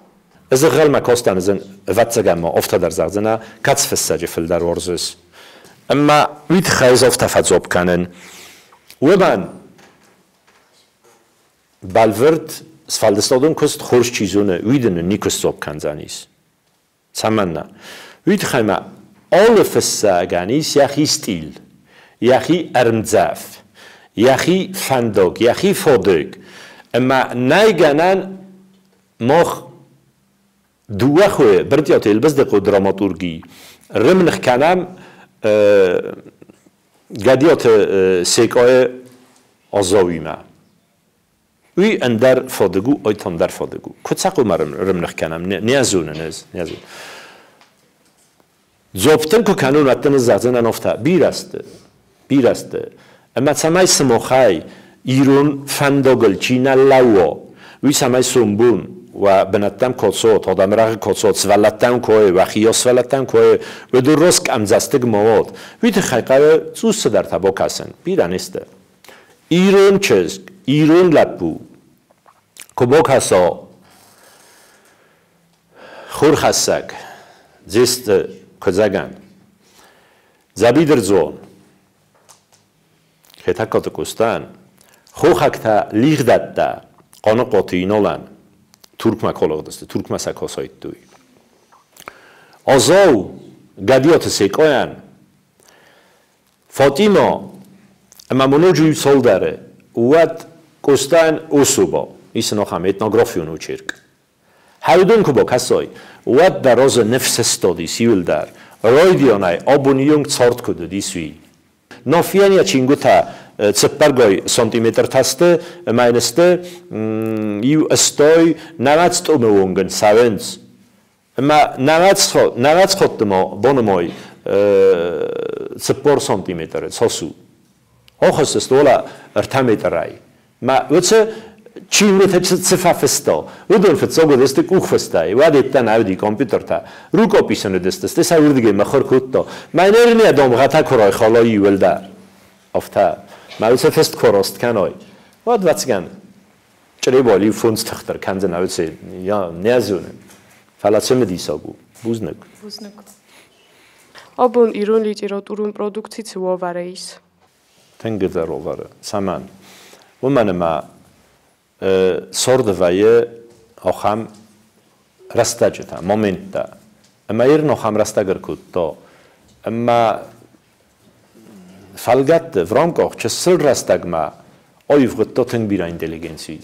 [SPEAKER 2] Ӕз ӕнхъӕлмӕ кастӕн, ӕз ӕвӕццӕгӕн ма афтӕ дӕр зӕгъдзынӕ, кӕцы фыссӕджы фылдӕр уарзыс. Ӕмӕ уый тыххӕй ӕз афтӕ фӕдзуапп кӕнын. Уымӕн бӕлвырд сфӕлдыстадон куыст хорз чи зоны, уый дын никуы сдзуапп кӕндзӕнис. Цӕмӕннӕ? Уый тыххӕй ма алы фыссӕгӕн ис йӕхи стъил, йӕхи ӕрмдзӕф, йӕхи фӕндаг, йӕхи фадыг. Ӕмӕ нӕй гӕнӕн мах дыууӕ хойы, Брытъиаты Елбыздыхъо драматурги, рымных кӕнӕм Гӕдиаты Секъайы Азауимӕ. Уый ӕндӕр фадыг у, ай та ӕндӕр фадыг у. Куыд сӕ хъуамӕ рымных кӕнӕм? Не зонын ӕз, не зонын. Дзуапптӕн куы кӕнон, уӕд дын ӕз зӕгъдзынӕн афтӕ, бирӕ сты, бирӕ сты. Ӕмӕ цӕмӕй сымахӕй ирон фӕндагыл чи нӕ лӕууа, уый цӕмӕй сомбон уӕ бынӕттӕм куы ацӕуат, адӕмы рӕгъы куы ацӕуат, сывӕллӕттӕм куы уой, уӕхи сывӕллӕттӕм куы уой, уыдон роск ӕмдзӕстыг ма уат, уый тыххӕй хъӕуы цъус цыдӕртӕ бакӕсын, бирӕ не сты. Ирон чызг, ирон лӕппу куы бакӕса хурхӕссӕг Дзесты Куыдзӕгӕн, Дзӕбидырдзон Хетӕгкаты Къостайӕн, хохӕгтӕ лигъдӕттӕ Хъаныхъуаты Инолӕн Туркмӕ куы алыгъдысты, Туркмӕ сӕ куы асайдтой. Азау Гӕдиаты Секъайӕн Фатимӕ ӕмӕ ма ноджы иу цалдӕры, уӕд Къостайӕн особа, ис ын ахӕм этнографион очерк. Хӕудын куы бакӕсай, уӕд дӕ разы ныфс сыстадис иуылдӕр, райдианӕй абоны онг цард куыд уыдис, уый. Нафийӕн йӕ чингуытӕ цыппӕргай сантиметртӕ сты ӕмӕ йын сты иу 80 нӕуӕдз тъомы онг ын цӕуынц. Ӕмӕ нӕуӕдз ма банымай 40 сантиметры цас у. Ахӕссы стъола 3 метрӕй. Мӕ уыцы чингуытӕ цы фӕфыста, уыдон фыццаг уыдысты къухфыстӕй, уӕд еттӕ нӕ уыди компьютертӕ. Рукописын уыдысты, стӕй сӕ уырдыгӕй мыхуыр кодта. Мӕнӕ йӕ дамгъӕтӕ куы райхалай иуылдӕр, афтӕ. Мӕ уыцы фыст куы раст кӕной, уӕд, ӕвӕццӕгӕн, Чъребайыл иу фондз тыхдӕр кӕндзӕн, ӕвӕццӕ, нӕ зонын. Фӕлӕ цымыдисаг у. Бузныг.
[SPEAKER 5] Бузныг. Абон ирон литературон продукци цы уавӕры ис?
[SPEAKER 2] Тынг ӕвзӕр уавӕры. Цӕмӕн? Уымӕн ӕмӕ царды вӕййы ахӕм рӕстӕджытӕ, моменттӕ. Ӕмӕ Ирын ахӕм рӕстӕг ӕркодта, ӕмӕ фӕлгӕтты, в рамках чысыл рӕстӕгмӕ аивгъуыдта тынг бирӕ интеллигенци.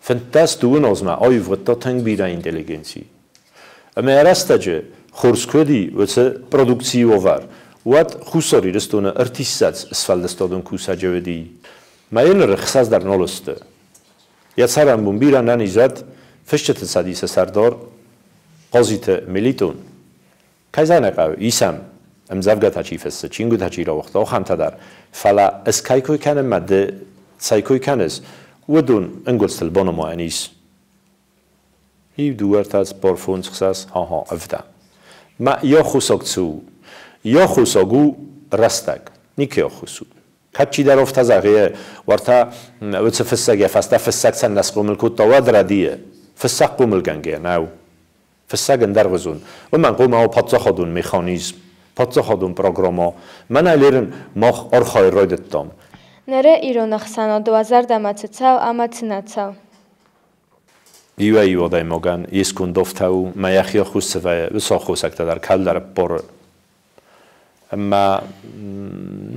[SPEAKER 2] 15-дыууын азмӕ аивгъуыдта тынг бирӕ интеллигенци. Ӕмӕ йӕ рӕстӕджы хорз куы уыди уыцы продукцийы уавӕр, уӕд Хуссар Ирыстоны 30 сфӕлдыстадон кусӕджы уыди. Мӕ ныры 6 дӕр нал сты. Йӕ цӕрӕнбон бирӕ нӕнизӕд Фысджыты цӕдисы сӕрдар Хъазиты Мелитон. Кӕй зӕгъын ӕй хъӕуы, исӕм ӕмдзӕвгӕтӕ чи фыссы, чингуытӕ чи рауагъта, ахӕмтӕ дӕр. Фӕлӕ ӕз кӕй кой кӕнын мӕ ды цӕй кой кӕныс, Уыдон ӕнгуылдзтыл банымайӕн ис. 1, 2, 3, 4, 5, 6, ха-ха, ӕвдӕм. Ма йӕ аххосаг цы у? Йӕ аххосаг у рӕстӕг. Никӕй аххос у. Кӕд чидӕр афтӕ зӕгъы, уӕртӕ уыцы фыссӕг йӕ фӕстӕ фыссӕг цӕн нӕ схъомыл кодта, уӕд рӕдийы. Фыссӕг хъомылгӕнгӕ нӕу. Фыссӕг ӕндӕргъуызон. Уымӕн хъуамӕ уа паддзахадон механизм, паддзахадон программӕ. Мӕнӕ лерын мах архайын райдыдтам.
[SPEAKER 4] Ныры ирон ӕхсӕнады уӕ зӕрдӕмӕ цы цӕуы ӕмӕ цы нӕ цӕуы?
[SPEAKER 2] Иуӕй-иу адӕймагӕн искуы афтӕ у, мӕ йӕхи аххос цы вӕййы, уыцы аххосӕгтӕ дӕр кӕлдӕр ӕппары. Ӕмӕ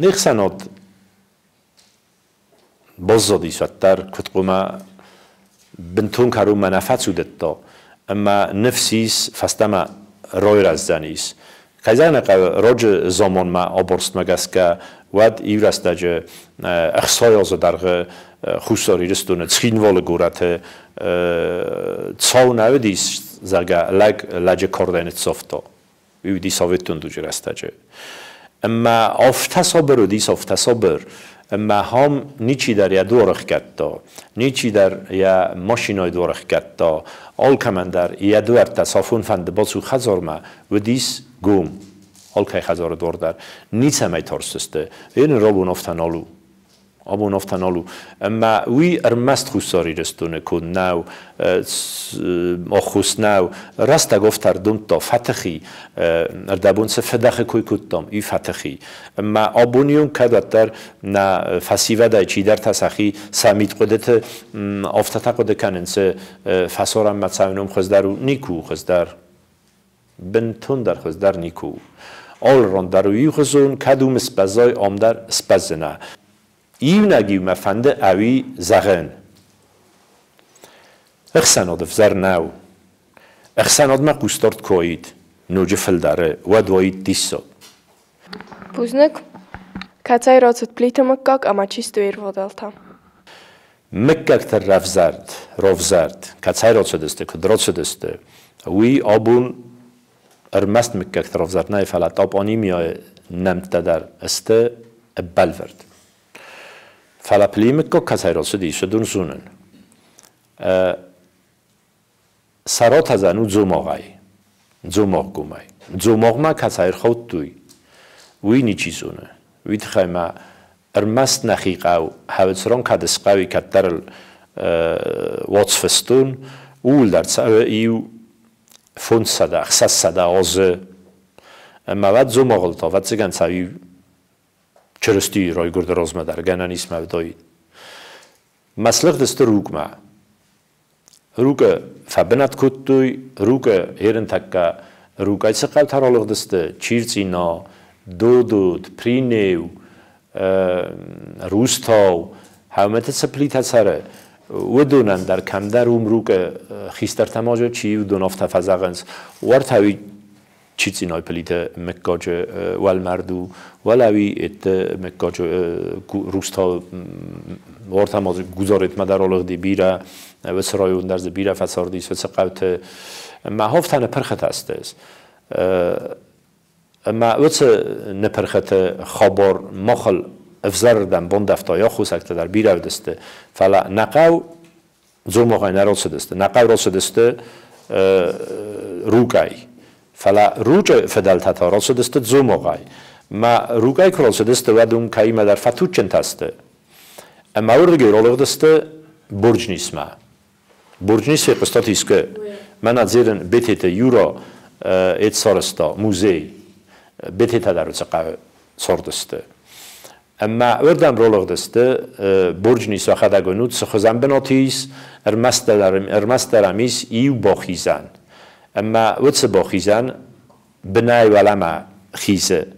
[SPEAKER 2] не хсӕнад баззадис уӕддӕр, куыд хъуамӕ бынтон кӕронмӕ нӕ фӕцудыдта, ӕмӕ ныфс ис, фӕстӕмӕ райрӕздзӕнис. Кӕй зӕгъын ӕй хъӕуы, раджы заманмӕ абарстмӕ гӕсгӕ, уӕд иу рӕстӕджы 60 азы дӕргъы Хуссар Ирыстоны Цхинвалы горӕты цау нӕ уыдис, зӕгъгӕ, лӕг лӕджы кардӕй ныццавта. Уый уыди советон дуджы рӕстӕджы. Ӕмӕ афтӕ сабыр уыдис, афтӕ сабыр, ӕмӕ ахӕм ничидӕр йӕ дуар ӕхгӕдта, ничидӕр йӕ машинӕйы дуар ӕхгӕдта, алкӕмӕн дӕр йӕ дуӕрттӕ цафон фӕнды бацу хӕдзармӕ, уыдис гом. Алкӕй хӕдзары дуар дӕр. Ницӕмӕй тарстысты. Йе рабон афтӕ нал у. Абон афтӕ нал у. Ӕмӕ уый ӕрмӕст Хуссар Ирыстоны код нӕу, ӕххуыс нӕу. Рӕстӕг афтӕ ӕрдомдта фӕтыхи, ӕрдӕбон цы фыдӕхы кой кодтам, уый фӕтыхи. Ӕмӕ абоны онг кӕд уӕддӕр нӕ фӕсивӕдӕй чидӕртӕ сӕхи сӕ мидхъуыдыты афтӕтӕ хъуыды кӕнынц, фӕсарӕнмӕ цӕуын уым хуыздӕр у, никуы у хуыздӕр. Бынтондӕр хуыздӕр никуы у. Алы ран дӕр у иухуызон, кӕд уым сбӕззай, ам дӕр сбӕззынӕ. Иунӕг-иу мӕ фӕнды ӕви зӕгъын. Ӕхсӕнад ӕвзӕр нӕу. Ӕхсӕнадмӕ хъусдард куы уаид ноджы фылдӕры, уӕд уаид диссаг.
[SPEAKER 4] Бузныг.
[SPEAKER 5] Кӕцӕй рацыд Плиты мыггаг ӕмӕ чи сты йе рвадӕлтӕ?
[SPEAKER 2] Мыггӕгтӕ равзӕрд, кӕцӕй рацыдысты, куыд рацыдысты, уый абон ӕрмӕст мыггӕгты равзӕрд нӕй, фӕлӕ топонимияйы нӕмттӕ дӕр сты бӕлвырд. Фӕлӕ Плийы мыггаг кӕцӕй рацыдис, уыдон зонын. Саротазӕн у Дзомагъӕй, Дзомагъгомӕй. Дзомагъмӕ кӕцӕй ӕрхаудтой, уый ничи зоны. Уый тыххӕй ма ӕрмӕст нӕхи хъӕу Хӕуыцрон кӕд схъӕуи кӕддӕрыл уацфыстон, ууыл дӕр цӕуы иу 500, 600 азы. Ӕмӕ уӕд Дзомагъыл та, ӕвӕццӕгӕн, цӕуы Чырыстийы райгуырды размӕ дӕр гӕнӕн ис мӕ уыдаид. Мӕ слыгъдысты Рукъмӕ. Рукъы фӕбынат кодтой, Рукъы ерынтӕккӕ Рукъӕй цы хъӕутӕ ралыгъдысты, Чирцъина, Додот, Принеу, Рустау, Хӕмӕты цы плитӕ цӕры, уыдонӕн дӕр кӕмдӕр уым Рукъы хистӕртӕ ма чи, уыдон афтӕ фӕзӕгъынц, уӕртӕ уый Чицъиной плиты мыггаджы уӕлмӕрд у, уӕлӕуи этты мыггаджы Рустау уӕртӕ ма Гудзаретмӕ дӕр алыгъди бирӕ, уыцы район дӕр дзы бирӕ фӕцардис, уыцы хъӕуты. Ӕмӕ афтӕ ныпырхытӕ сты. Ӕмӕ уыцы ныпырхыты хабар махыл ӕвзӕрырдӕм бандӕвта, йӕ аххосӕгтӕ дӕр бирӕ уыдысты, фӕлӕ нӕ хъӕу Дзомагъӕй нӕ рацыдысты, нӕ хъӕу рацыдысты Рукъӕй. Фӕлӕ Ручъы фыдӕлтӕ та рацыдысты Дзомагъӕй. Мӕ Рукъӕй куы рацыдысты, уӕд уым кӕимӕдӕр фӕтуджджынтӕ сты. Ӕмӕ уырдыгӕй ралыгъдысты Бурджнисмӕ. Бурджнис фехъуыстат искуы? Мӕнӕ дзерын Бететы Юра эт сарӕзта музей. Бететӕ дӕр уыцы хъӕуы цардысты. Ӕмӕ уырдӕм ралыгъдысты Бурджни сӕхӕдӕг уынут, цы хуызӕн бынат ис, ӕрмӕстдӕр ӕм ис иу бахизӕн. Ӕмӕ уыцы бахизӕн бынӕй уӕлӕмӕ хизы.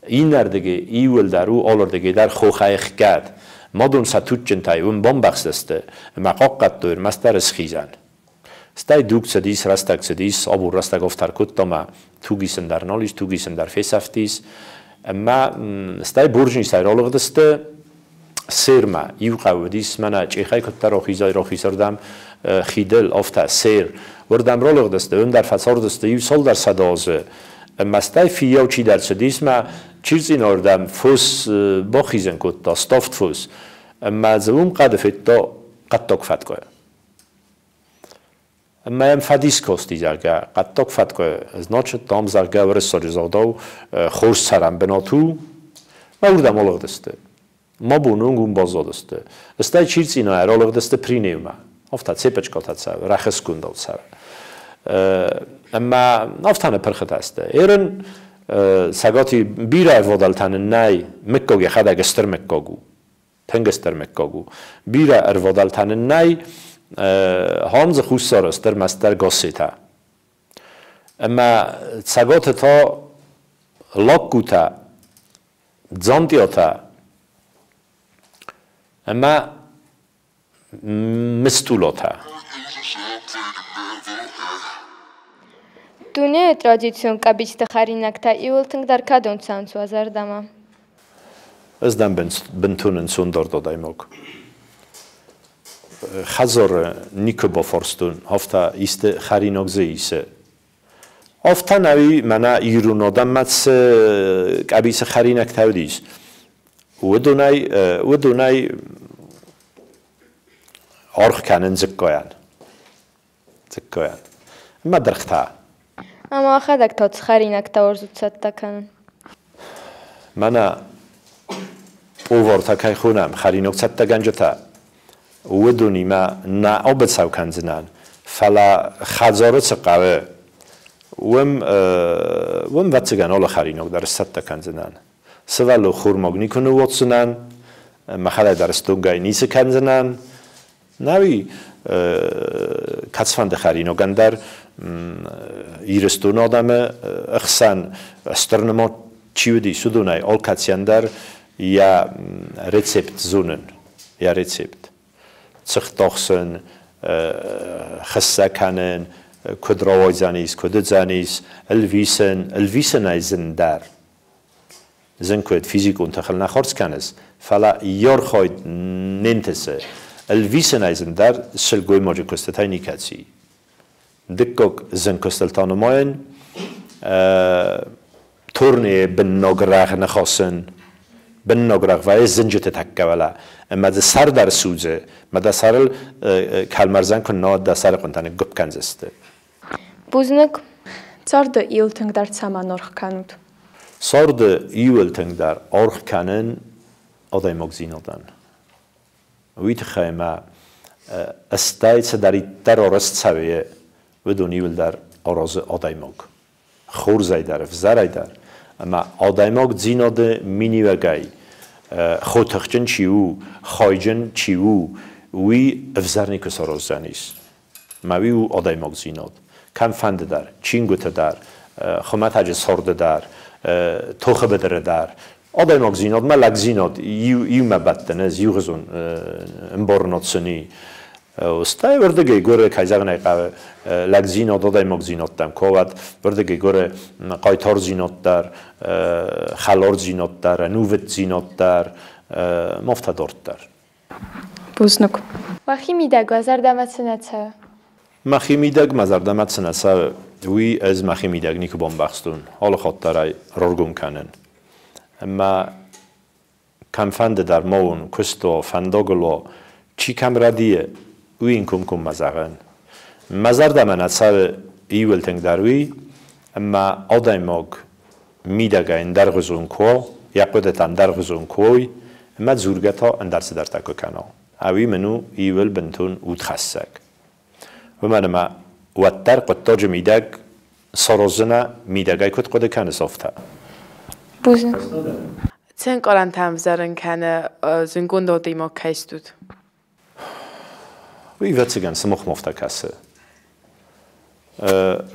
[SPEAKER 2] Иннӕрдыгӕй иуылдӕр у алырдыгӕй дӕр хохӕй ӕхгӕд. Мадон сӕ туджджынтӕй уым бамбӕхстысты ӕмӕ хъахъхъӕдтой ӕрмӕстдӕр схизӕн. Стӕй дуг цыдис, рӕстӕг цыдис, абон рӕстӕг ӕфтар кодта ӕмӕ тугисын дӕр нал ис, тугисын дӕр фесӕфтис. Ӕмӕ стӕй Бурджнисӕй ралыгъдысты Сермӕ. Иу хъӕу уыдис, мӕнӕ Чъехӕй куыддӕр рахизай рахизырдӕм хидыл, афтӕ Сер. Уырдӕм ралыгъдысты, уым дӕр фӕцардысты иу цалдӕр сӕдӕ азы. Ӕмӕ стӕй фиййау чидӕр цыдис мӕ Чирцъинордӕм фос бахизын кодта, ставд фос. Ӕмӕ дзы уым хъӕды федта Хъӕддаг фӕткъуы. Ӕмӕ йӕм фӕдис кости, зӕгъгӕ, хъӕддаг фӕткъуы, значит, там, зӕгъгӕ, уырыссаджы загъдау, хорз цӕрӕн бынат у. Мӕ уырдӕм алыгъдысты. Ма бон онг уым баззадысты. Стӕй Чирцъинайӕ ралыгъдысты Принеумӕ. Афтӕ цепочкатӕ цӕуы, рӕхысгондау цӕуы. Ӕмӕ афтӕ ныппырхытӕ сты. Ерын Цӕгати бирӕ ӕрвадӕлтӕ нын нӕй, мыггаг йӕхӕдӕг стыр мыггаг у. Тынг стыр мыггаг у. Бирӕ ӕрвадӕлтӕ нын нӕй, хам дзы хуссары стыр мастдӕр Гассетӕ. Ӕмӕ Цӕгаты та Лагкутӕ, Дзантиатӕ ӕмӕ Мыстулатӕ.
[SPEAKER 4] Дунейы традицион къӕбицты хӕринӕгтӕ иууыл тынгдӕр кӕдон цӕуынц уӕ зӕрдӕмӕ?
[SPEAKER 2] Ӕз дӕн бынтон ӕнцондӕр адӕймаг. Хӕдзары никуы бафарстон, афтӕ исты хӕринаг дзы исы. Афтӕ нӕуи мӕнӕ ирон адӕммӕ цы къӕбицы хӕринӕгтӕ уыдис, уыдонӕй аргъ кӕнын дзыккайӕн. Дзыккайӕн. Ӕмӕ дыргътӕ.
[SPEAKER 4] Ӕмӕ уӕхӕдӕг та цы хӕринӕгтӕ уарзут цӕттӕ кӕнын?
[SPEAKER 2] Мӕнӕ повартӕ кӕй хонӕм, хӕринаг цӕттӕгӕнджытӕ, уыдонимӕ нӕ абыцӕу кӕндзынӕн, фӕлӕ хӕдзары цы хъӕуы, уым, ӕвӕццӕгӕн, алы хӕринаг дӕр сцӕттӕ кӕндзынӕн. Сывӕллон хурмаг никуы ныууадздзынӕн, мӕхӕдӕг дӕр стонгӕй ницы кӕндзынӕн. Нӕуи кӕцыфӕнды хӕринагӕн дӕр Ирыстоны адӕмы ӕхсӕн стыр нымад чи уыдис, уыдонӕй алкӕцыйӕн дӕр йӕ рецепт зонын, йӕ рецепт. Цыхт ахсын, хыссӕ кӕнын, куыд рауайдзӕнис, куыд уыдзӕнис, ӕлвисын, ӕлвисынӕй зындӕр. Зын куыд физикон тыхыл нӕ хардз кӕныс, фӕлӕ йе рхайд не нтысы. Ӕлвисынӕй зындӕр сылгоймаджы куыстытӕй никӕцы и. Дыккаг зын куыстыл та нымайын турнейы быннаг рӕгъ ныхасын. Быннаг рӕгъ вӕййы зынджыты тӕккӕ уӕлӕ. Ӕмӕ дзы сӕр дӕр судзы, мӕ дӕ сӕрыл кӕлмӕрзӕн куы нӕ уа, дӕ сӕры хъуынтӕ ныггуыпп кӕндзысты.
[SPEAKER 4] Бузныг.
[SPEAKER 6] Царды иуыл тынгдӕр цӕмӕн аргъ кӕнут?
[SPEAKER 2] Царды иуыл тынгдӕр аргъ кӕнын адӕймагдзинадӕн. Уый тыххӕй мӕ стӕй цыдӕриддӕр арӕзт цӕуы, уыдон иуылдӕр аразы адӕймаг. Хорзӕй дӕр, ӕвзӕрӕй дӕр. Ӕмӕ адӕймагдзинады миниуӕгӕй хотыхджын чи у, хайджын чи у, уый ӕвзӕр никуы сараздзӕнис. Мӕ уый у адӕймагдзинад. Кӕмфӕнды дӕр, чингуыты дӕр, хуымӕтӕджы царды дӕр, тохы быдыры дӕр. Адӕймагдзинадмӕ лӕгдзинад иумӕ бӕттын ӕз иугъуызон ӕмбарынад сын и. Стӕй уырдыгӕй гуыры, кӕй зӕгъын ӕй хъӕуы, лӕгдзинад адӕймагдзинӕдтӕм куы уӕд, уырдыгӕй гуыры хъайтардзинад дӕр, хӕлардзинад дӕр, ӕнувыддзинад дӕр, афтӕ дарддӕр.
[SPEAKER 6] Бузныг.
[SPEAKER 4] Уӕхи мидӕг уӕ зӕрдӕмӕ цы нӕ цӕуы?
[SPEAKER 2] Мӕхи мидӕг мӕ зӕрдӕмӕ цы нӕ цӕуы, уый ӕз мӕхи мидӕг никуы бамбӕхстон, алы хатт дӕр ӕй раргом кӕнын. Ӕмӕ кӕмфӕнды дӕр ма уон, куысты, фӕндагыл уа, чи кӕм рӕдийы, уый йын комкоммӕ зӕгъын. Мӕ зӕрдӕмӕ нӕ цӕуы иуыл тынгдӕр уый, ӕмӕ адӕймаг мидӕгӕй ӕндӕргъуызон куы уа, йӕ хъуыдытӕ ӕндӕргъуызон куы уой, ӕмӕ дзургӕ та ӕндӕр цыдӕртӕ куы кӕна. Ӕви мын у иуыл бынтон удхӕссӕг. Уымӕн ӕмӕ уӕддӕр хъуыддаджы мидӕг сараздзынӕ, мидӕгӕй куыд хъуыды кӕныс, афтӕ.
[SPEAKER 4] Бузныг.
[SPEAKER 5] Цы ӕнкъарӕнтӕ ӕвзӕрын кӕны зынгонд адӕймаг кӕй стут?
[SPEAKER 2] Уый, ӕвӕццӕгӕн, сымахмӕ афтӕ кӕсы.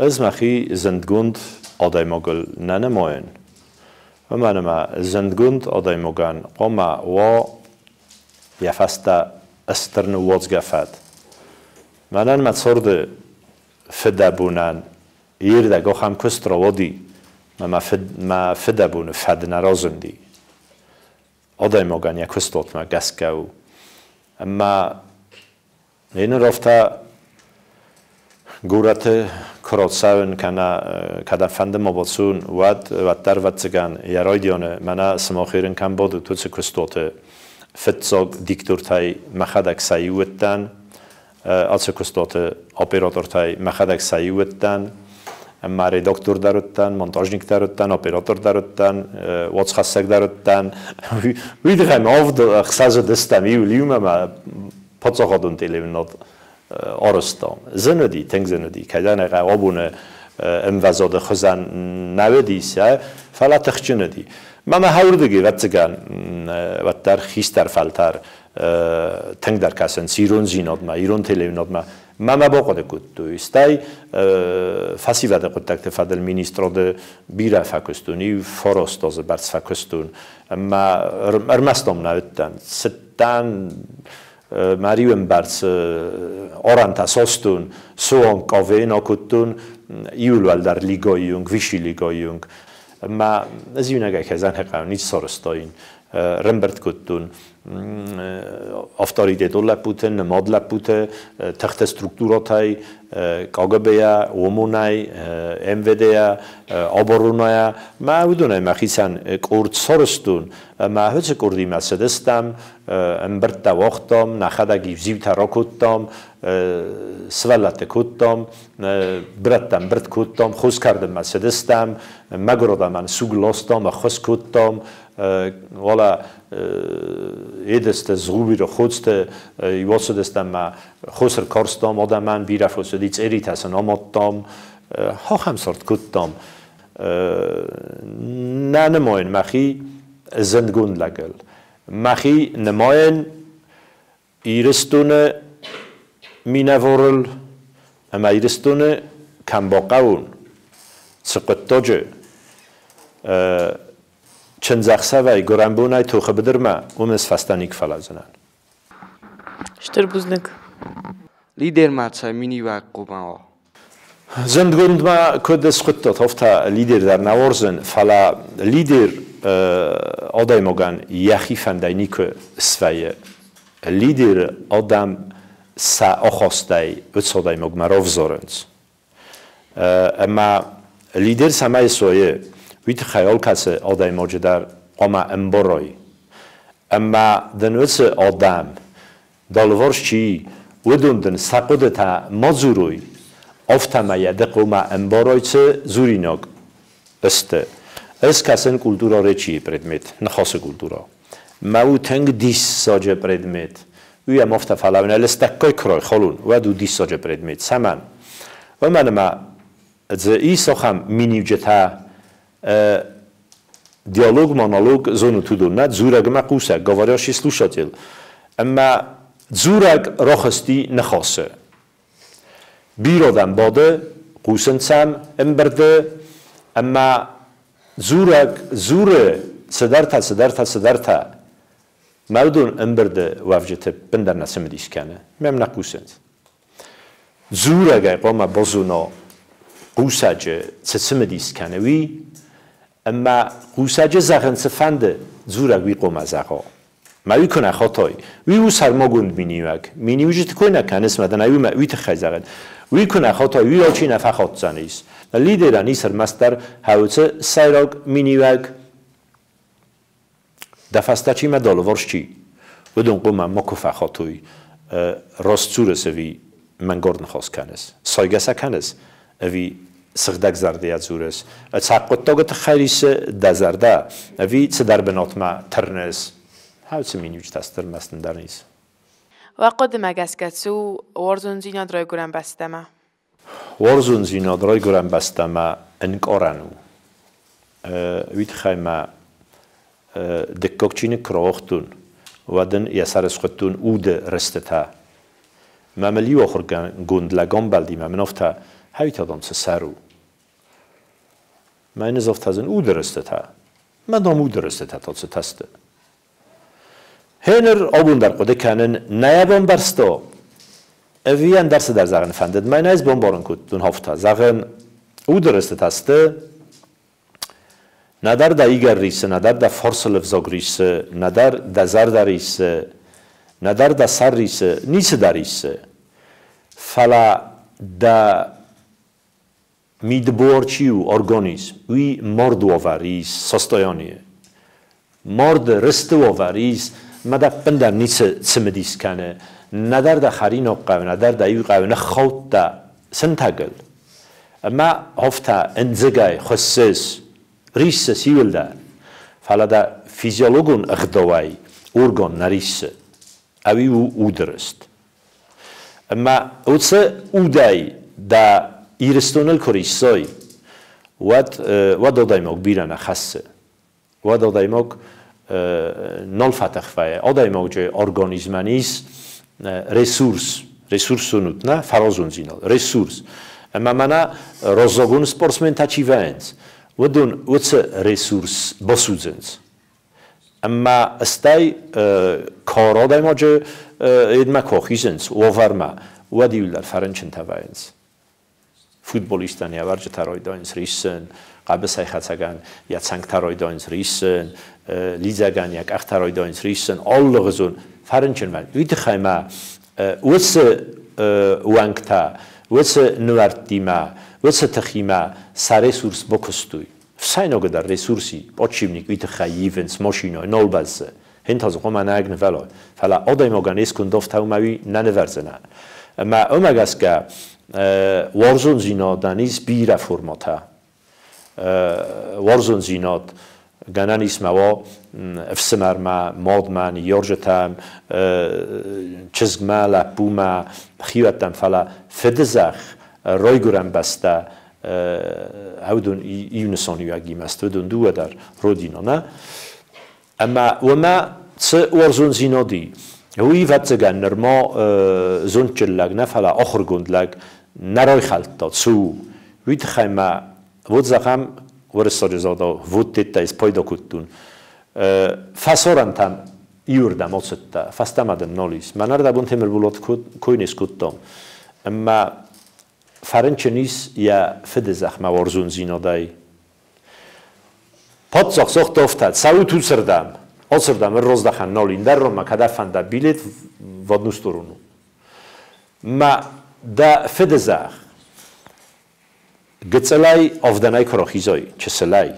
[SPEAKER 2] Ӕз мӕхи зындгонд адӕймагыл нӕ нымайын, уымӕн ӕмӕ зындгонд адӕймагӕн хъуамӕ уа йӕ фӕстӕ стыр ныууадзгӕ фӕд. Мӕнӕн мӕ царды фыдӕбонӕн ирдӕг ахӕм куыст рауади, ӕмӕ мӕ фыдӕбоны фӕд нӕ разынди. Адӕймагӕн йӕ куыстуатмӕ гӕсгӕ у. Ӕмӕ ныр афтӕ горӕты куы рацӕуын кӕнӕ кӕдӕмфӕнды ма бацӕуын, уӕд уӕддӕр, ӕвӕццӕгӕн, йӕ райдианы мӕнӕ сымах ерын кӕм бадут, уыцы куыстуаты. Фыццаг диктортӕй мӕхӕдӕг сӕ иу уыдтӕн, ацы куыстуаты оператортӕй мӕхӕдӕг сӕ иу уыдтӕн, ӕмӕ редактор дӕр уыдтӕн, монтажник дӕр уыдтӕн, оператор дӕр уыдтӕн, уацхӕссӕг дӕр уыдтӕн. Уый тыххӕй ма авд ӕхсӕзы дыстӕм иу иумӕ мӕ паддзахадон телеуынынад арӕзтам. Зын уыди, тынг зын уыди. Кӕдӕн ӕй абоны ӕмвӕзады хуызӕн нӕ уыдис, фӕлӕ тыхджын уыди. Мӕ мӕ хӕуырдыги, ӕвӕццӕгӕн, уӕддӕр хистӕр фӕлтӕр тынгдӕр кӕсынц ирондзинадмӕ, ирон телеуынадмӕ. Мӕ мӕ бахъуыды кодтой. Стӕй фӕсивӕды хъуыддӕгты фӕдыл министрады бирӕ фӕкуыстон, иу фараст азы бӕрц фӕкуыстон. Ӕмӕ ӕрмӕст ам нӕ уыдтӕн. Цыдтӕн мӕ риуӕмбӕрц арӕнтӕ састон, суанг КВН акодтон, иуыл уӕлдӕр лигӕйы онг, высший лигӕйы онг. Ӕмӕ ӕз иунӕгӕй кӕй хъӕуы, ницы сарӕзтаин. Ӕрӕмбырд кодтон авторитетон лӕппуты, нымад лӕппуты, тыхты структурӕтӕй, КГБ-йӕ, ОМОН-ӕй, МВД-йӕ, оборонӕйӕ. Мӕ уыдонӕй мӕхицӕн къорд сарӕзтон, ӕмӕ уыцы къордимӕ цыдыстӕм, ӕмбырдтӕ уагътам, нӕхӕдӕг зиутӕ ракодтам, сывӕллӕтты кодтам, бырӕттӕ ӕмбырд кодтам, хос кӕрдынмӕ цыдыстӕм, мӕгуыр адӕмӕн суг ластам, ӕххуыс кодтам, уӕлӕ Едысты, Згъуыбиры, Ходзты ацыдыстӕм ӕмӕ хос ӕркарстам адӕмӕн, бирӕ фос уыди, цъеритӕ сын амадтам, ахӕм цард кодтам. Нӕ нымайын мӕхи зындгонд лӕгыл. Мӕхи нымайын Ирыстоны минӕварыл ӕмӕ Ирыстоны кӕм бахъӕуон, цы хъуыддаджы чындзӕхсӕвӕй гуырӕнбонӕй тохы быдырмӕ, уым ӕз фӕстӕ никуы фӕлӕудзынӕн.
[SPEAKER 5] Стыр бузныг.
[SPEAKER 7] Лидер ма цӕй миниуӕг хъуамӕ уа?
[SPEAKER 2] Зындгонд ма куыд схуыдтат, афтӕ лидер дӕр нӕ уарзын, фӕлӕ лидер адӕймагӕн йӕхи фӕндӕй никуы свӕййы. Лидер адӕм сӕ ахастӕй уыцы адӕймагмӕ равзарынц. Ӕмӕ лидер цӕмӕй суайы, уый тыххӕй алкӕцы адӕймаджы дӕр хъуамӕ ӕмбарой. Ӕмӕ дын уыцы адӕм, дӕлварс чи и, уыдон дын сӕ хъуыдытӕ ма дзурой, афтӕмӕй йӕ ды хъуамӕ ӕмбарой, цы дзуринаг сты. Ӕз кӕсын культура речи предмет, ныхасы культура. Мӕ у тынг диссаджы предмет. Уый ӕм афтӕ фӕлӕ лыстӕггай куы райхалон, уӕд у диссаджы предмет. Цӕмӕн? Уымӕн ӕмӕ дзы ис ахӕм миниуджытӕ, диалог, монолог зонут уыдон, нӕ дзурӕг ӕмӕ хъусӕг, говорящий слушатель. Ӕмӕ дзурӕг рахызти ныхасы. Бирӕ адӕм бады, хъусынц сӕм ӕмбырды, ӕмӕ дзурӕг дзуры цыдӕртӕ, цыдӕртӕ, цыдӕртӕ. Мӕ уыдон ӕмбырды уӕвджыты ӕппындӕр нӕ цымыдис кӕны, мӕм нӕ хъусынц. Дзурӕгӕй хъуамӕ базона хъусӕджы цы цымыдис кӕны, уый, ӕмӕ хъусӕджы зӕгъын цы фӕнды, дзурӕг уый хъуамӕ зӕгъа. Мӕ уый куы нӕ хатай, уый у сӕрмагонд миниуӕг. Миниуджыты кой нӕ кӕныс, мӕ дын ӕй уый тыххӕй зӕгъын. Уый куы нӕ хатай, уый алчи нӕ фӕхатдзӕнис. Лидерӕн ис ӕрмӕстдӕр хӕуыцы сӕйраг миниуӕг. Дӕ фӕстӕ чи мӕ дӕлварс чи, уыдон хъуамӕ макуы фӕхатой, раст дзурыс ӕви мӕнгард ныхас кӕныс, сайгӕ сӕ кӕныс ӕви сыгъдӕг зӕрдӕйӕ дзурыс, ӕцӕг хъуыддаджы тыххӕй рисы дӕ зӕрдӕ ӕви цыдӕр бынатмӕ тырныс. Хӕуыцы миниуджытӕ стыр мӕстындӕр ис.
[SPEAKER 5] Уӕ хъуыдымӕ гӕсгӕ цы у уарзондзинад райгуырӕн бӕстӕмӕ?
[SPEAKER 2] Уарзондзинад райгуырӕн бӕстӕмӕ ӕнкъарӕн у. Уый тыххӕй мӕ дыккаг чиныг куы рауагътон, уӕд ын йӕ сӕр схуыдтон уды рыстытӕ. Мӕ мыл иу ахуыргонд лӕг амбӕлди, мӕ мын афтӕ, хӕйтадон цы сӕр у. Мӕ йын ӕз афтӕ зын уды рыстытӕ. Мӕ дам уды рыстытӕ та цытӕ сты. Гъеныр абон дӕр хъуыды кӕнын, нӕ йӕ бамбӕрста, ӕви ӕндӕр цыдӕр зӕгъын фӕндыд. Мӕнӕ ӕз бамбарын кодтон афтӕ, зӕгъын, уды рыстытӕ сты, нӕдӕр дӕ игӕр рисы, нӕдӕр дӕ фарсыл ӕвзаг рисы, нӕдӕр дӕ зӕрдӕ рисы, нӕдӕр дӕ сӕр рисы, ницы дӕ рисы. Фӕлӕ дӕ мидбуар чи у, организм, уый мард уавӕр ис, состояние. Марды рысты уавӕр ис, Мӕ дӕ ӕппындӕр ницы цымыдис кӕны, нӕдӕр дӕ хӕринаг хъӕуы, нӕдӕр дӕ иу хъӕуы, ныххаудта сынтӕгыл. Ӕмӕ афтӕ ӕндзыгӕй хуыссыс, риссыс иуылдӕр. Фӕлӕ дӕ физиологон ӕгъдауӕй орган нӕ риссы, ӕви у уды рыст. Ӕмӕ уыцы удӕй дӕ Ирыстоныл куы риссой, уӕд адӕймаг бирӕ нӕ хӕссы. Уӕд адӕймаг нал фӕтых вӕййы. Адӕймаджы организмӕн ис ресурс, ресурсон уд, нӕ фӕразондзинад, ресурс. Ӕмӕ мӕнӕ раззагон спортсментӕ чи вӕййынц, уыдон уыцы ресурс басудзынц. Ӕмӕ стӕй кар адӕймаджы едмӕ куы ахизынц уавӕрмӕ, уӕд иуылдӕр фӕрынчынтӕ вӕййынц. Футболисттӕн йӕ уӕрджытӕ райдайынц риссын, хъӕбысӕйхӕцӕгӕн йӕ цӕнгтӕ райдайынц риссын, лидзӕгӕн йӕ къӕхтӕ райдайынц риссын, алыгъуызон фӕрынчын вӕййынц. Уый тыххӕй ма уыцы уӕнгтӕ, уыцы нуӕрттимӕ, уыцы тыхимӕ сӕ ресурс бакуыстой. Фсӕйнагы дӕр ресурси, подшипник уый тыххӕй ивынц машинӕйы, нал бӕззы. Хин та дзы хъуамӕ нӕ нывӕлой. Фӕлӕ адӕймагӕн искуы ндофтаумӕ уый нӕ нывӕрдзынӕ. Ӕмӕ уымӕ гӕсгӕ уарзондзинадӕн ис бирӕ формӕтӕ. Уарзондзинад гӕнӕн ис ма уа ӕфсымӕрмӕ, мадмӕ, ныййарджытӕм, чызгмӕ, лӕппумӕ, хиуӕттӕм, фӕлӕ фыдызӕхх, райгуырӕн бӕстӕ, уыдон иу нысаниуӕгимӕ сты, уыдон дыууӕ дӕр родина, нӕ? Ӕмӕ уымӕ цы уарзондзинад и, уый, ӕвӕццӕгӕн, нырма зондджын лӕг нӕ, фӕлӕ ахуыргонд лӕг нӕ райхӕлдта, цы у. Уый тыххӕй ма вот зӕгъӕм, уырыссаджы загъдау, вот теттӕй спайда кодтон. Фӕсарӕнтӕм иуырдӕм ацыдтӕ, фӕстӕмӕ дын нал ис. Мӕнӕрдӕбон Темырболат кой не скодтам. Ӕмӕ фӕрынчын ис йӕ фыды зӕхмӕ уарзондзинадӕй. Паддзах загъта афтӕ, цӕут уыцырдӕм, ацырдӕм ӕрраздӕхӕн нал и, ӕндӕр ранмӕ кӕд фӕнда билет в одну сторону. Мӕ дӕ фыды зӕхх гыццылӕй авдӕнӕй куы рахизай, чысылӕй,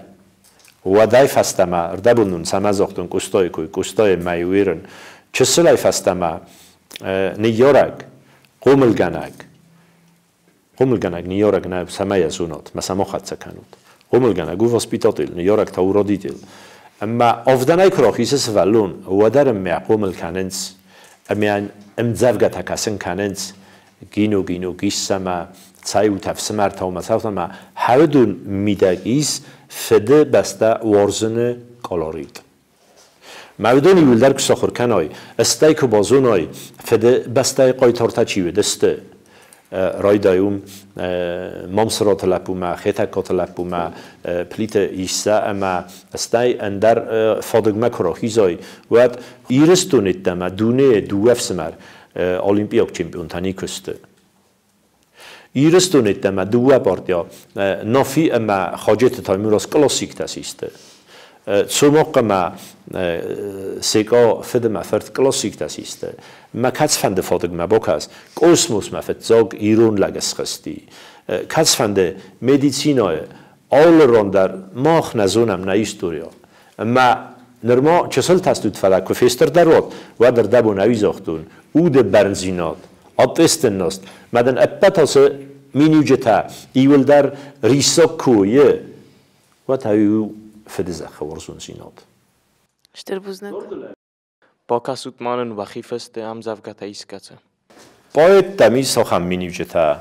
[SPEAKER 2] уӕдӕй фӕстӕмӕ, ӕрдӕбон нын цӕмӕ загътон Къостайы кой, Къостайы мӕй уирын, чысылӕй фӕстӕмӕ ныййарӕг, хъомылгӕнӕг, хъомылгӕнӕг ныййарӕг нӕ цӕмӕй зонат, мӕ сӕ ма хӕццӕ кӕнут. Хъомылгӕнӕг у воспитатель, ныййарӕг та у родитель. Ӕмӕ авдӕнӕй куы рахизы сывӕллон, уӕддӕр ын мӕ хъомыл кӕнынц, ӕмӕ ӕмдзӕвгӕтӕ кӕсын кӕнынц, гино, гино, гиссӕмӕ, цӕйут ӕфсымӕртӕ ӕмӕ цӕутӕмӕ, хӕрдун мидӕг ис фыды бӕстӕ уарзыны колорит. Мӕ уыдон иуылдӕр куы сахуыр кӕной, стӕй куы базоной, фыды бӕстӕйы хъайтартӕ чи уыдысты, райдайум Мамсыраты лӕппумӕ, Хетӕгкаты лӕппумӕ, Плиты Иссӕ ӕмӕ стӕй ӕндӕр фадыгмӕ куы рахизой, уӕд Ирыстоны йеддӕмӕ дунейы дыууӕ ӕфсымӕр олимпиаг чемпионтӕ никуы сты. Ирыстоны йеддӕмӕ дыууӕ партийӕ Нафи ӕмӕ Хаджеты Таймураз классиктӕ систы. Цомахъ ӕмӕ Секъа фыд ӕмӕ фырт классиктӕ систы. Мӕ кӕцыфӕнды фадыгмӕ бакӕс, космосмӕ фыццаг ирон лӕг схызти. Кӕцыфӕнды медицинӕйы алы ран дӕр мах нӕ зонӕм нӕ историйӕ. Ӕмӕ нырма чысыл стут, фӕлӕ куы фестырдӕр уат, уӕд ӕрдӕбон ӕви загътон, уды бӕрндзинад, ответственность, мӕ дын ӕппӕт ацы миниуджытӕ иуылдӕр риссаг куы уы, уӕд ай у фыдызӕххы уарзондзинад.
[SPEAKER 5] Стыр бузныг.
[SPEAKER 7] Бакӕсут ма нын уӕхи фыст ӕмдзӕвгӕтӕ искӕцы.
[SPEAKER 2] Поэттӕм ис ахӕм миниуджытӕ,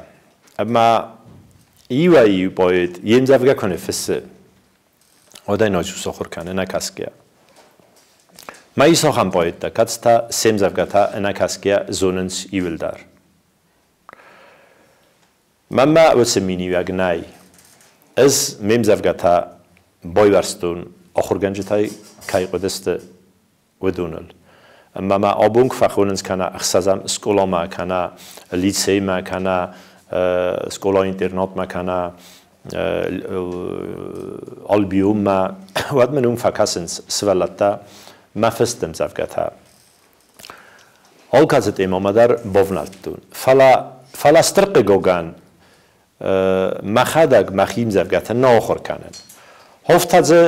[SPEAKER 2] ӕмӕ иуӕй-иу поэт йе мдзӕвгӕ куы ныффыссы, уӕд ӕй ноджы сахуыр кӕны ӕнӕкӕсгӕйӕ. Ма ис ахӕм поэттӕ, кӕцытӕ се мдзӕвгӕтӕ ӕнӕкӕсгӕйӕ зонынц иуылдӕр. Мӕнмӕ уыцы миниуӕг нӕй. Ӕз ме мдзӕвгӕтӕ байуӕрстон ахуыргӕнджытӕй кӕй хъуыдысты, уыдоныл. Ӕмӕ мӕ абон куы фӕхонынц кӕнӕ ӕхсӕзӕм скъоламӕ, кӕнӕ лицеймӕ, кӕнӕ скъола-интернатмӕ, кӕнӕ Альбионмӕ, уӕд мын уым фӕкӕсынц сывӕллӕттӕ мӕ фыст ӕмдзӕвгӕтӕ. Алкӕцы темӕмӕ дӕр бавнӕлдтон. Фӕлӕ стыр хъыгагӕн, мӕхӕдӕг мӕхи ӕмдзӕвгӕтӕ нӕ ахуыр кӕнын. Афтӕ дзы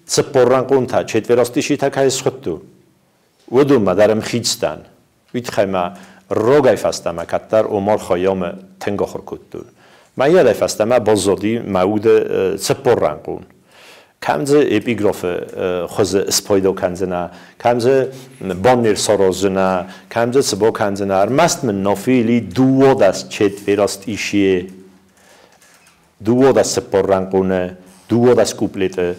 [SPEAKER 2] цыппоррӕнхъонтӕ, четверостишитӕ кӕй схуыдтон, Уыдонмӕ дӕр ӕмхиц дӕн. Уый тыххӕй ма рогӕй фӕстӕмӕ кӕддӕр Омар Хайямы тынг ахуыр кодтон. Мӕ йӕдӕй фӕстӕмӕ баззади мӕ уды 40 рӕнхъон. Кӕм дзы эпиграфы хуызы спайда кӕндзынӕ, кӕм дзы баннер сараздзынӕ, кӕм дзы цы бакӕндзынӕ, ӕрмӕст мын Нафийы 12 четверостишие, 24 рӕнхъоны, 12 куплеты,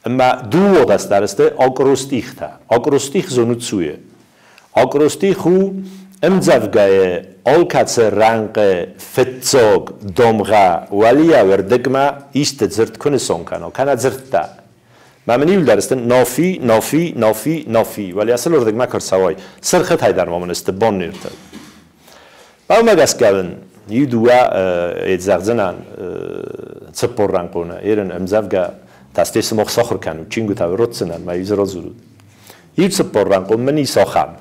[SPEAKER 2] ӕмӕ 12 дӕр сты акростихтӕ. Акростих зонут цы у? Акростих у ӕмдзӕвгӕйы алкӕцы рӕнхъы фыццаг дамгъӕ уӕлиауӕрдыгмӕ исты дзырд куы нысан кӕна, кӕнӕ дзырдтӕ. Мӕ мын иуылдӕр сты Нафи, Нафи, Нафи, Нафи. Уӕлиа сыл уырдыгмӕ куы рцӕуай, сырхытӕй дӕр ма мын сты баннертӕ. Уымӕ гӕсгӕ мын иу-дыууӕ зӕгъдзынӕн 40 рӕнхъоны, ерын ӕмдзӕвгӕ та стӕй сымах сахуыр кӕнут, чингуытӕ ратдзынӕн, мӕ иу дзы радзурут. Иу 40 рӕнхъон мын ис ахӕм.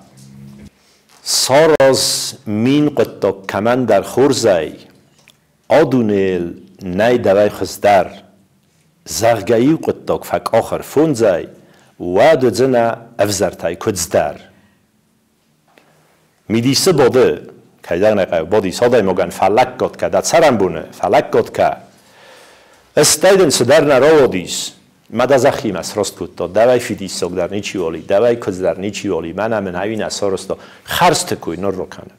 [SPEAKER 2] Сараз 1000 хъуыддаг кӕмӕндӕр хорзӕй, а дунейыл нӕй дӕуӕй хуыздӕр. Зӕгъгӕ, иу хъуыддаг фӕкъахыр фондзӕй, уӕд уыдзынӕ ӕвзӕртӕй куыдздӕр. Мидисы бады, кӕй зӕгъын ӕй хъӕуы, бадис адӕймагӕн фӕлӕггад кӕ, дӕ цӕрӕнбоны фӕлӕггад кӕ. Стӕй дын цыдӕр нӕ рауадис, мӕ дӕ зӕххимӕ сраст кодта, дӕуӕй фидиссагдӕр ничиуал и, дӕуӕй куыдздӕр ничиуал и, мӕнӕ мын ӕви нӕ сарӕзта, хӕрзты кой нырро кӕны.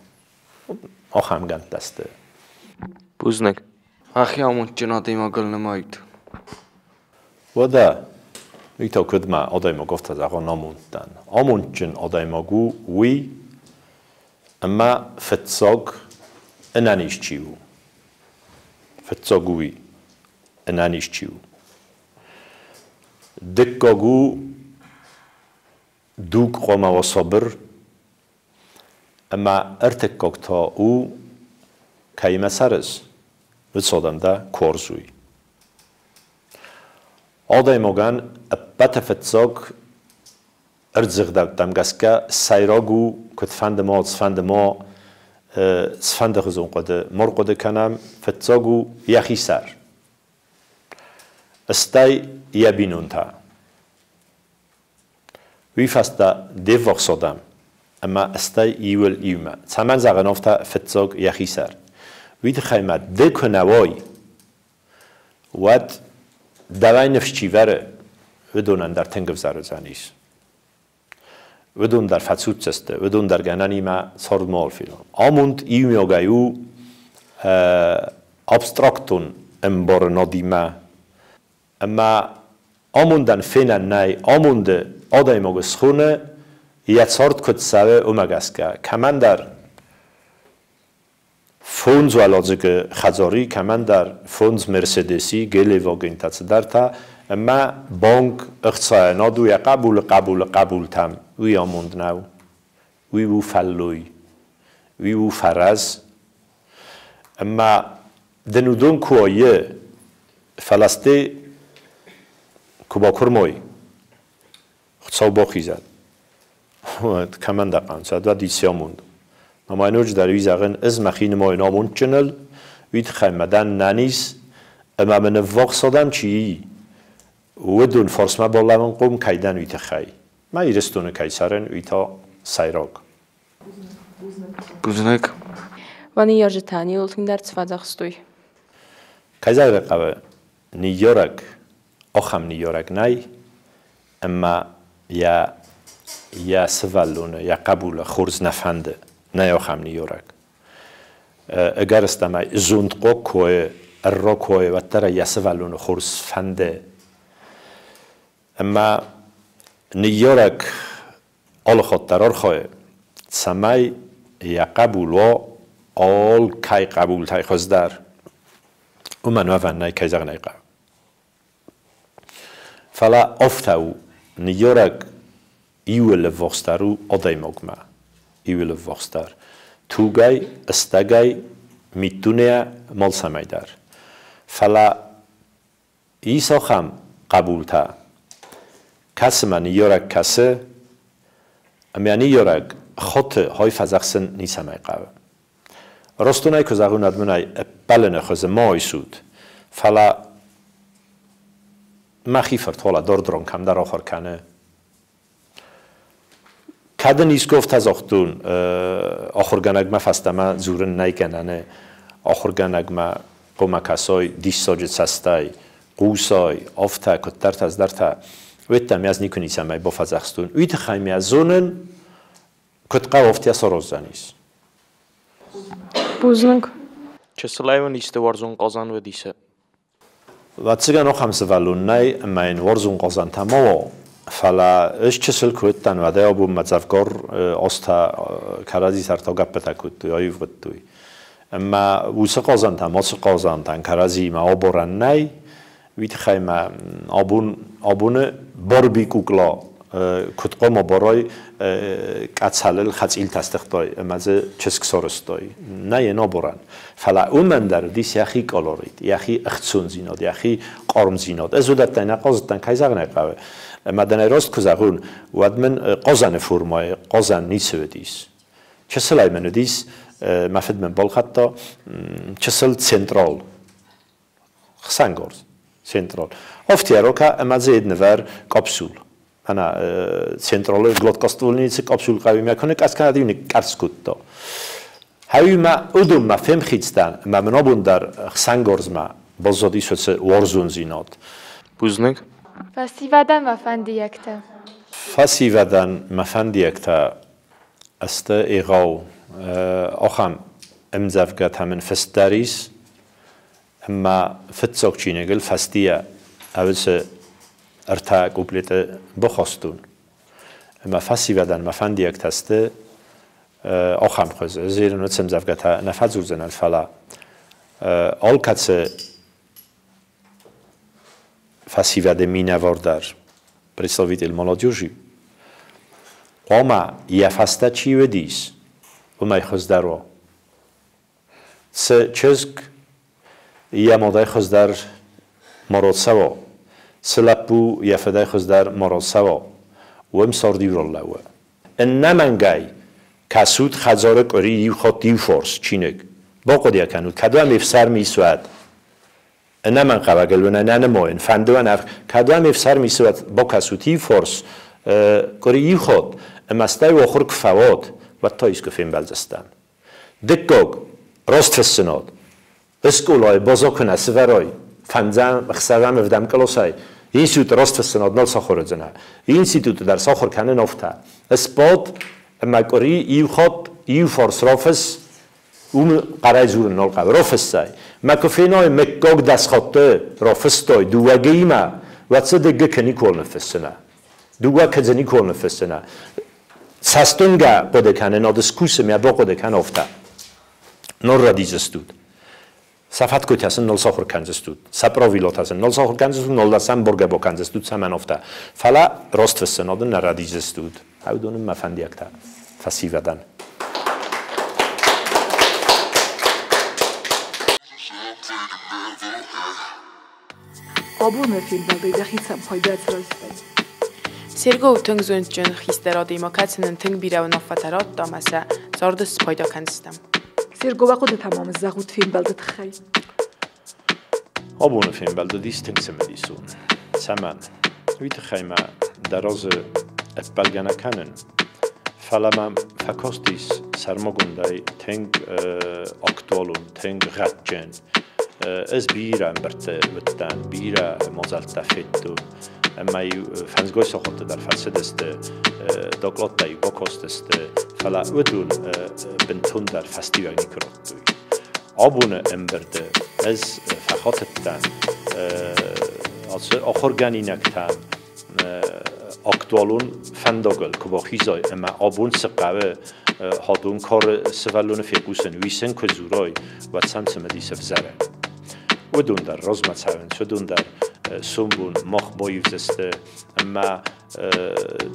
[SPEAKER 2] Ахӕм гӕндтӕ сты.
[SPEAKER 7] Бузныг. Уӕхи амондджын адӕймагыл нымайут?
[SPEAKER 2] Уӕдӕ, уый та куыд мӕ адӕймаг афтӕ зӕгъа, амонд дӕн. Амондджын адӕймаг у уый, ӕмӕ фыццаг ӕнӕниз чи у. Фыццаг уый, ӕнӕниз чи у. Дыккаг у, дуг хъуамӕ уа сабыр, ӕмӕ ӕртыккаг та у, кӕимӕ цӕрыс, уыцы адӕм дӕ куы уарзой. Адӕймагӕн ӕппӕты фыццаг ӕрдзыгъдӕуттӕм гӕсгӕ сӕйраг у, куыдфӕнды ма, цыфӕнды ма, цыфӕнды хуызон хъуыды ма рхъуыды кӕнӕм, фыццаг у йӕхи сӕр. Стӕй йӕ бинонтӕ. Уый фӕстӕ де ввахс адӕм, ӕмӕ стӕй иуыл иумӕ. Цӕмӕн зӕгъын афтӕ фыццаг йӕхи сӕр? Уый тыххӕй ма ды куы нӕ уай, уӕд дӕуӕй ныфс чи вӕры, уыдонӕн дӕр тынг ӕвзӕр уыдзӕнис. Уыдон дӕр фӕцуддзысты, уыдон дӕр гӕнӕнимӕ цардмӕ алфилон. Амонд иумиагӕй у абстрактон ӕмбарынадимӕ, ӕмӕ амондӕн фенӕн нӕй, амонды адӕймаг схоны, йӕ цард куыд цӕуы, уымӕ гӕсгӕ. Кӕмӕндӕр 5 уӕладзыгы хӕдзары, кӕмӕндӕр 5 Мерседеси, Гелендвагентӕ цыдӕртӕ, ӕмӕ банк ӕхцайӕ над у йӕ хъӕбулы хъӕбулы хъӕбултӕм. Уый амонд нӕу. Уый у фӕллой. Уый у фӕрӕз. Ӕмӕ дын уыдон куы уайы, фӕлӕ стӕй куы бакуырмой, Хуыцау бахизӕд, уӕд кӕмӕн дӕ хъанцад, уӕд ис амонд. Ӕмӕ ноджыдӕр уый зӕгъын, ӕз мӕхи нымайын амондджыныл, уый тыххӕй мӕ дӕн нӕниз, ӕмӕ мын ӕввахс адӕм чи и, уыдон фарсмӕ балӕууынхъом кӕй дӕн, уый тыххӕй. Мӕ Ирыстоны кӕй цӕрын, уый та сӕйраг.
[SPEAKER 7] Бузныг.
[SPEAKER 5] Уӕ ныййарджытӕ иуыл тынгдӕр цы фӕдзӕхстой?
[SPEAKER 2] Кӕй зӕгъын хъӕуы, ныййарӕг, ахӕм ныййарӕг нӕй, ӕмӕ йӕ сывӕллоны, йӕ хъӕбулы хорз нӕ фӕнды, нӕй ахӕм ныййарӕг. Ӕгӕрыстӕмӕй, зондхъуаг куы ӕрра куы, уӕддӕр ӕй йӕ сывӕллоны хорз фӕнды. Ӕмӕ ныййарӕг алы хатт дӕр архайы, цӕмӕй йӕ хъӕбул уа алкӕй хъӕбултӕй хуыздӕр. Уымӕн уӕвӕн нӕй, кӕй зӕгъын ӕй хъӕуы. Фӕлӕ афтӕ у, ныййарӕг иуыл ӕввахсдӕр у адӕймагмӕ, иуыл ӕввахсдӕр. Тугӕй, стӕгӕй, миддунейӕ, малцӕмӕй дӕр. Фӕлӕ ис ахӕм хъӕбултӕ, кӕцымӕ ныййарӕг кӕсы, ӕмӕ ныййарӕг хоты хой фӕдзӕхсын ницӕмӕй хъӕуы. Ростонӕй куы зӕгъон, уӕд мын ӕй ӕппӕлыны хуызы ма айсут, фӕлӕ мӕхи фырт уӕлӕ дордрон кӕмдӕр ахуыр кӕны. Кӕд ын искуы афтӕ загътон, ахуыргӕнӕгмӕ фӕстӕмӕ дзурын нӕй гӕнӕн, ахуыргӕнӕгмӕ хъуамӕ кӕсой диссаджы цӕстӕй, хъусой, афтӕ, куыддӕртӕ, цыдӕртӕ. Уӕдта мӕ ӕз никуы ницӕмӕй бафӕдзӕхстон. Уый тыххӕй мӕ зонын, куыд хъӕуы, афтӕ сараздзӕнис.
[SPEAKER 6] Бузныг.
[SPEAKER 7] Чысылӕй уын исты уарзон хъазӕн уыдис?
[SPEAKER 2] Ӕвӕццӕгӕн ахӕм сывӕллон нӕй, ӕмӕ йын уарзон хъазӕнтӕ ма уа. Фӕлӕ ӕз чысыл куы уыдтӕн, уӕдӕй абонмӕ дзӕвгар азтӕ кӕрӕдзи сӕртӕ гӕппытӕ кодтой, аивгъуыдтой. Ӕмӕ уыцы хъазӕнтӕ ма цы хъазӕнтӕн кӕрӕдзиимӕ абарӕн нӕй, уый тыххӕй мӕ абон абоны Барби кукла куыд хъуамӕ барай, къӕцӕлыл хӕцъилтӕ стыхтай ӕмӕ дзы чызг сарӕзтай. Нӕ йын абарӕн. Фӕлӕ уымӕн дӕр уыдис йӕхи колорит, йӕхи ӕхцондзинад, йӕхи хъармдзинад. Ӕз уыдӕттӕй нӕ хъазыдтӕн, кӕй зӕгъын ӕй хъӕуы. Ӕмӕ дын ӕй раст куы зӕгъон, уӕд мын хъазӕны формӕйы хъазӕн ницы уыдис. Чысылӕй мын уыдис, мӕ фыд мын балхӕдта чысыл централ хсӕнгарз, централ. Офтиарока ӕмӕ дзы нывӕр капсул. Ана централы глоткаствольницы капсул хъӕуимӕ куы ныкъӕдз кӕнӕд, ныкъкъӕрцц кодта. Хӕуимӕ уыдонмӕ фемхиц дӕн, ӕмӕ мын абон дӕр хсӕнгарзмӕ баззадис уыцы уарзондзинад.
[SPEAKER 7] Бузныг.
[SPEAKER 8] Фӕсивӕдӕн мӕ фӕндиӕгтӕ.
[SPEAKER 2] Фӕсивӕдӕн мӕ фӕндиӕгтӕ сты егъау. Ахӕм ӕмдзӕвгӕтӕ мын фыст дӕр ис, ӕмӕ фыццаг чиныгыл фӕстийӕ ӕвыцы ӕртӕ куплеты бахастон. Ӕмӕ фӕсивӕдӕн мӕ фӕндиӕгтӕ сты ахӕм хуызы. Ӕз ирон уыцы ӕмдзӕвгӕтӕ нӕ фӕдзурдзынӕн, фӕлӕ алкӕцы фӕсивӕды минӕвар дӕр, представитель молодежи, хъуамӕ йӕ фӕстӕ чи уыдис, уымӕй хуыздӕр уа. Цы чызг йӕ мадӕй хуыздӕр ма рацӕуа, цы лӕппу йӕ фыдӕй хуыздӕр ма рацӕуа, уым цардиу лӕууы. Ӕнӕмӕнгӕй кӕсут хӕдзары къуыри иу хатт иу фарс чиныг. Бахъуыды кӕнут, кӕд уӕм ӕфсӕрм ис, уӕд. Ӕнӕмӕнгхъӕуӕгыл уын ӕнӕ нымайын, фӕнды уӕ нӕ, кӕд уӕм ӕфсӕрм ис, уӕд бакӕсут иу фарс къуыри иу хатт, ӕмӕ стӕй уӕ ахуыр куы фӕуат, уӕд та искуы фембӕлдзыстӕм. Дыккаг, растфыссынад. Скъолайы база куы нӕ сывӕрай, фӕндзӕм, ӕхсӕзӕм, ӕвдӕм къласӕй, институты растфыссынад нал сахуыр уыдзынӕ. Институты дӕр сахуыр кӕнын афтӕ. Сбад ӕмӕ къуыри иу хатт иу фарс рафысс, уым хъӕрӕй дзурын нал хъӕуы, рафыссай. Мӕ куы фенай, мыггаг 10 хатты рафыстай дыууӕ г-имӕ, уӕд дзы ды г кы никуал ныффыссынӕ. Дыууӕ к дзы никуал ныффыссынӕ. Цӕстуынгӕ хъуыды кӕнынад скусы мӕ бахъуыды кӕн афтӕ. Нал рӕдидзыстут. Сӕ фӕткойтӕ сын нал сахуыр кӕндзыстут, сӕ правилотӕ сын нал сахуыр кӕндзыстут, нал сӕм боргӕ бакӕндзыстут, цӕмӕн афтӕ. Фӕлӕ растфыссынады нӕ рӕдидзыстут. Уыдон мӕ фӕндиӕгтӕ фӕсивӕдӕн.
[SPEAKER 1] Абоны фембӕлдӕй дӕхицӕн пайда цы райстай?
[SPEAKER 9] Серго у тынг зондджын хистӕр адӕймаг, кӕцы нын тынг бирӕ уынаффӕтӕ радта ӕмӕ сӕ царды спайда кӕндзыстӕм.
[SPEAKER 1] Серго, уӕ хъуыдытӕ ма мын зӕгъут фембӕлды тыххӕй.
[SPEAKER 2] Абоны фембӕлд уыдис тынг цымыдисон. Цӕмӕн? Уый тыххӕй мӕ дӕ разы ӕппӕлгӕ нӕ кӕнын, фӕлӕ мӕм фӕкастис сӕрмагондӕй тынг актуалон, тынг гъӕдджын. Ӕз бирӕ ӕмбырдты уыдтӕн, бирӕ мадзӕлттӕ федтон, ӕмӕ-иу фӕндзгай сахатты дӕр фӕцыдысты, докладтӕ-иу бакастысты, фӕлӕ уыдон бынтондӕр фӕстиуӕг никуы радтой. Абоны ӕмбырды ӕз фӕхатыдтӕн ацы ахуыргӕнинӕгтӕн актуалон фӕндагыл куы бахизай ӕмӕ абон цы хъӕуы хӕдон кары сывӕллоны фехъусын, уый сын куы дзурай, уӕд сӕм цымыдис ӕвзӕры. Уыдон дӕр размӕ цӕуынц, уыдон дӕр сомбон мах баивдзысты ӕмӕ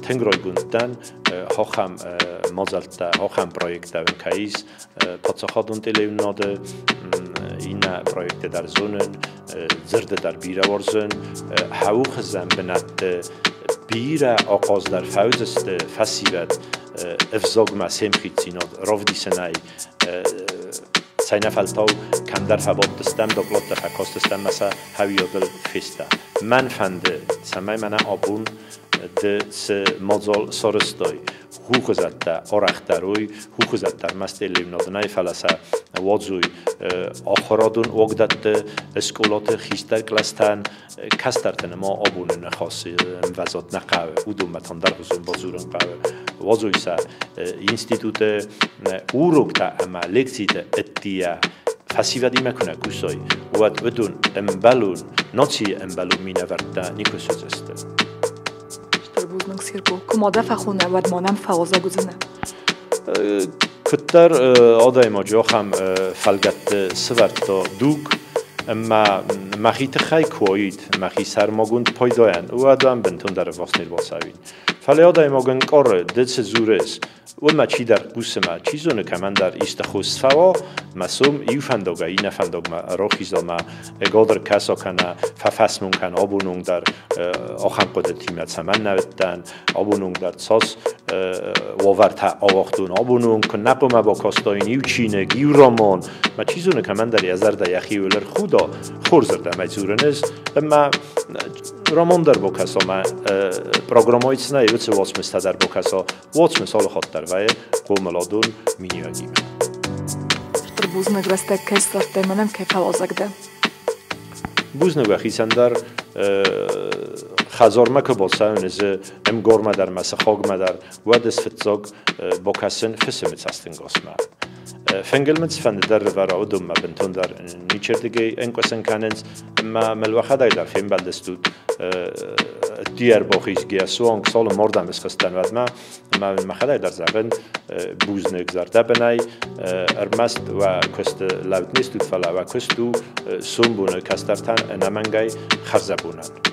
[SPEAKER 2] тынг райгонд дӕн ахӕм мадзӕлттӕ, ахӕм проекттӕ кӕй ис паддзахадон телеуынынады, иннӕ проекттӕ дӕр зонын, дзырды дӕр бирӕ уарзын, хъӕуы хуызӕн бынӕтты бирӕ ахъаздӕр фӕуыдзысты фӕсивӕд ӕвзагмӕ се мхицдзинад равдисынӕй. Цӕйнӕфӕлтау кӕмдӕр фӕбадтыстӕм, докладтӕ фӕкастыстӕм ӕмӕ сӕ хӕуиадыл фестӕм. Мӕн фӕнды, цӕмӕй мӕнӕ абон ды цы мадзал сарӕзтай, Хухуызӕттӕ арӕхдӕр уой, хухуызӕттӕ ӕрмӕст эллимнадӕ нӕй, фӕлӕ сӕ уадзой ахуырадон уагдӕтты, скъолаты хистӕр кълӕстӕн, кӕстӕрты нӕма абоны ныхасы ӕмвӕзад нӕ хъӕуы, уыдонмӕ та ӕндӕргъуызон бадзурын хъӕуы. Уадзой сӕ институты уроктӕ ӕмӕ лекциты ӕддейӕ фӕсивӕдимӕ куы нӕ кусой, уӕд уыдон ӕмбӕлон, нацийы ӕмбӕлон минӕвӕрттӕ никуы суыдзысты.
[SPEAKER 1] Стыр бузныг, Серго. Куы ма дӕ фӕхонӕм, уӕд ма нӕм фӕуазӕг уыдзынӕ?
[SPEAKER 2] Куыддӕр адӕймаджы ахӕм фӕлгӕтты сывӕрдта дуг, ӕмӕ мӕхи тыххӕй куы уаид, мӕхи сӕрмагонд пайдайӕн, уӕд ӕм бынтондӕр ӕввахс не рбацӕуин. Фӕлӕ адӕймаг ӕнкъары, ды цы дзурыс, уымӕ чидӕр хъусы мӕ, чи зоны, кӕмӕндӕр исты хос фӕуа, мӕ сом иу фӕндагӕй иннӕ фӕндагмӕ рахиза мӕ ӕгадӕр кӕса кӕнӕ фӕфӕсмон кӕна абон онг дӕр ахӕм хъуыдытимӕ цӕмӕн нӕ уыдтӕн, абон онг дӕр цас уавӕртӕ ауагътон, абон онг куы нӕ хъуамӕ бакастаин иу чиныг, иу роман, мӕ чи зоны, кӕмӕндӕр йӕ зӕрдӕ йӕхиуыл ӕрхуда, хорзырдӕм ӕй дзурын ӕз, ӕмӕ роман дӕр бакӕса, мӕ программӕйы цы нӕй, уыцы уацмыстӕ дӕр бакӕса, уацмыс алы хатт дӕр вӕййы хъомыладон миниуӕгимӕ.
[SPEAKER 1] Стыр бузныг, рӕстӕг кӕй ссардтай, мӕнӕн кӕй фӕуазӕг дӕ.
[SPEAKER 2] Бузныг уӕхицӕн дӕр. Хӕдзармӕ куы бацӕуын, ӕз ӕмгормӕ дӕр мӕ сыхагмӕ дӕр, уӕд ӕз фыццаг бакӕсын фысымы цӕстӕнгасмӕ. Фынгыл мын цыфӕнды дӕр рывӕра, уыдонмӕ бынтондӕр ничердыгӕй ӕнкъуысын кӕнынц, ӕмӕ мыл уӕхӕдӕг дӕр фембӕлдыстут ӕрбахизгӕ суанг цалынмӕ ардӕм схызтӕн, уӕдмӕ. Ӕмӕ мын мӕхӕдӕг дӕр зӕгъын бузныг зӕрдӕбынӕй, ӕрмӕст уӕ куысты лӕуд не стут, фӕлӕ уӕ куыст у сомбоны кӕстӕртӕн ӕнӕмӕнгӕй хӕрзӕбонӕн.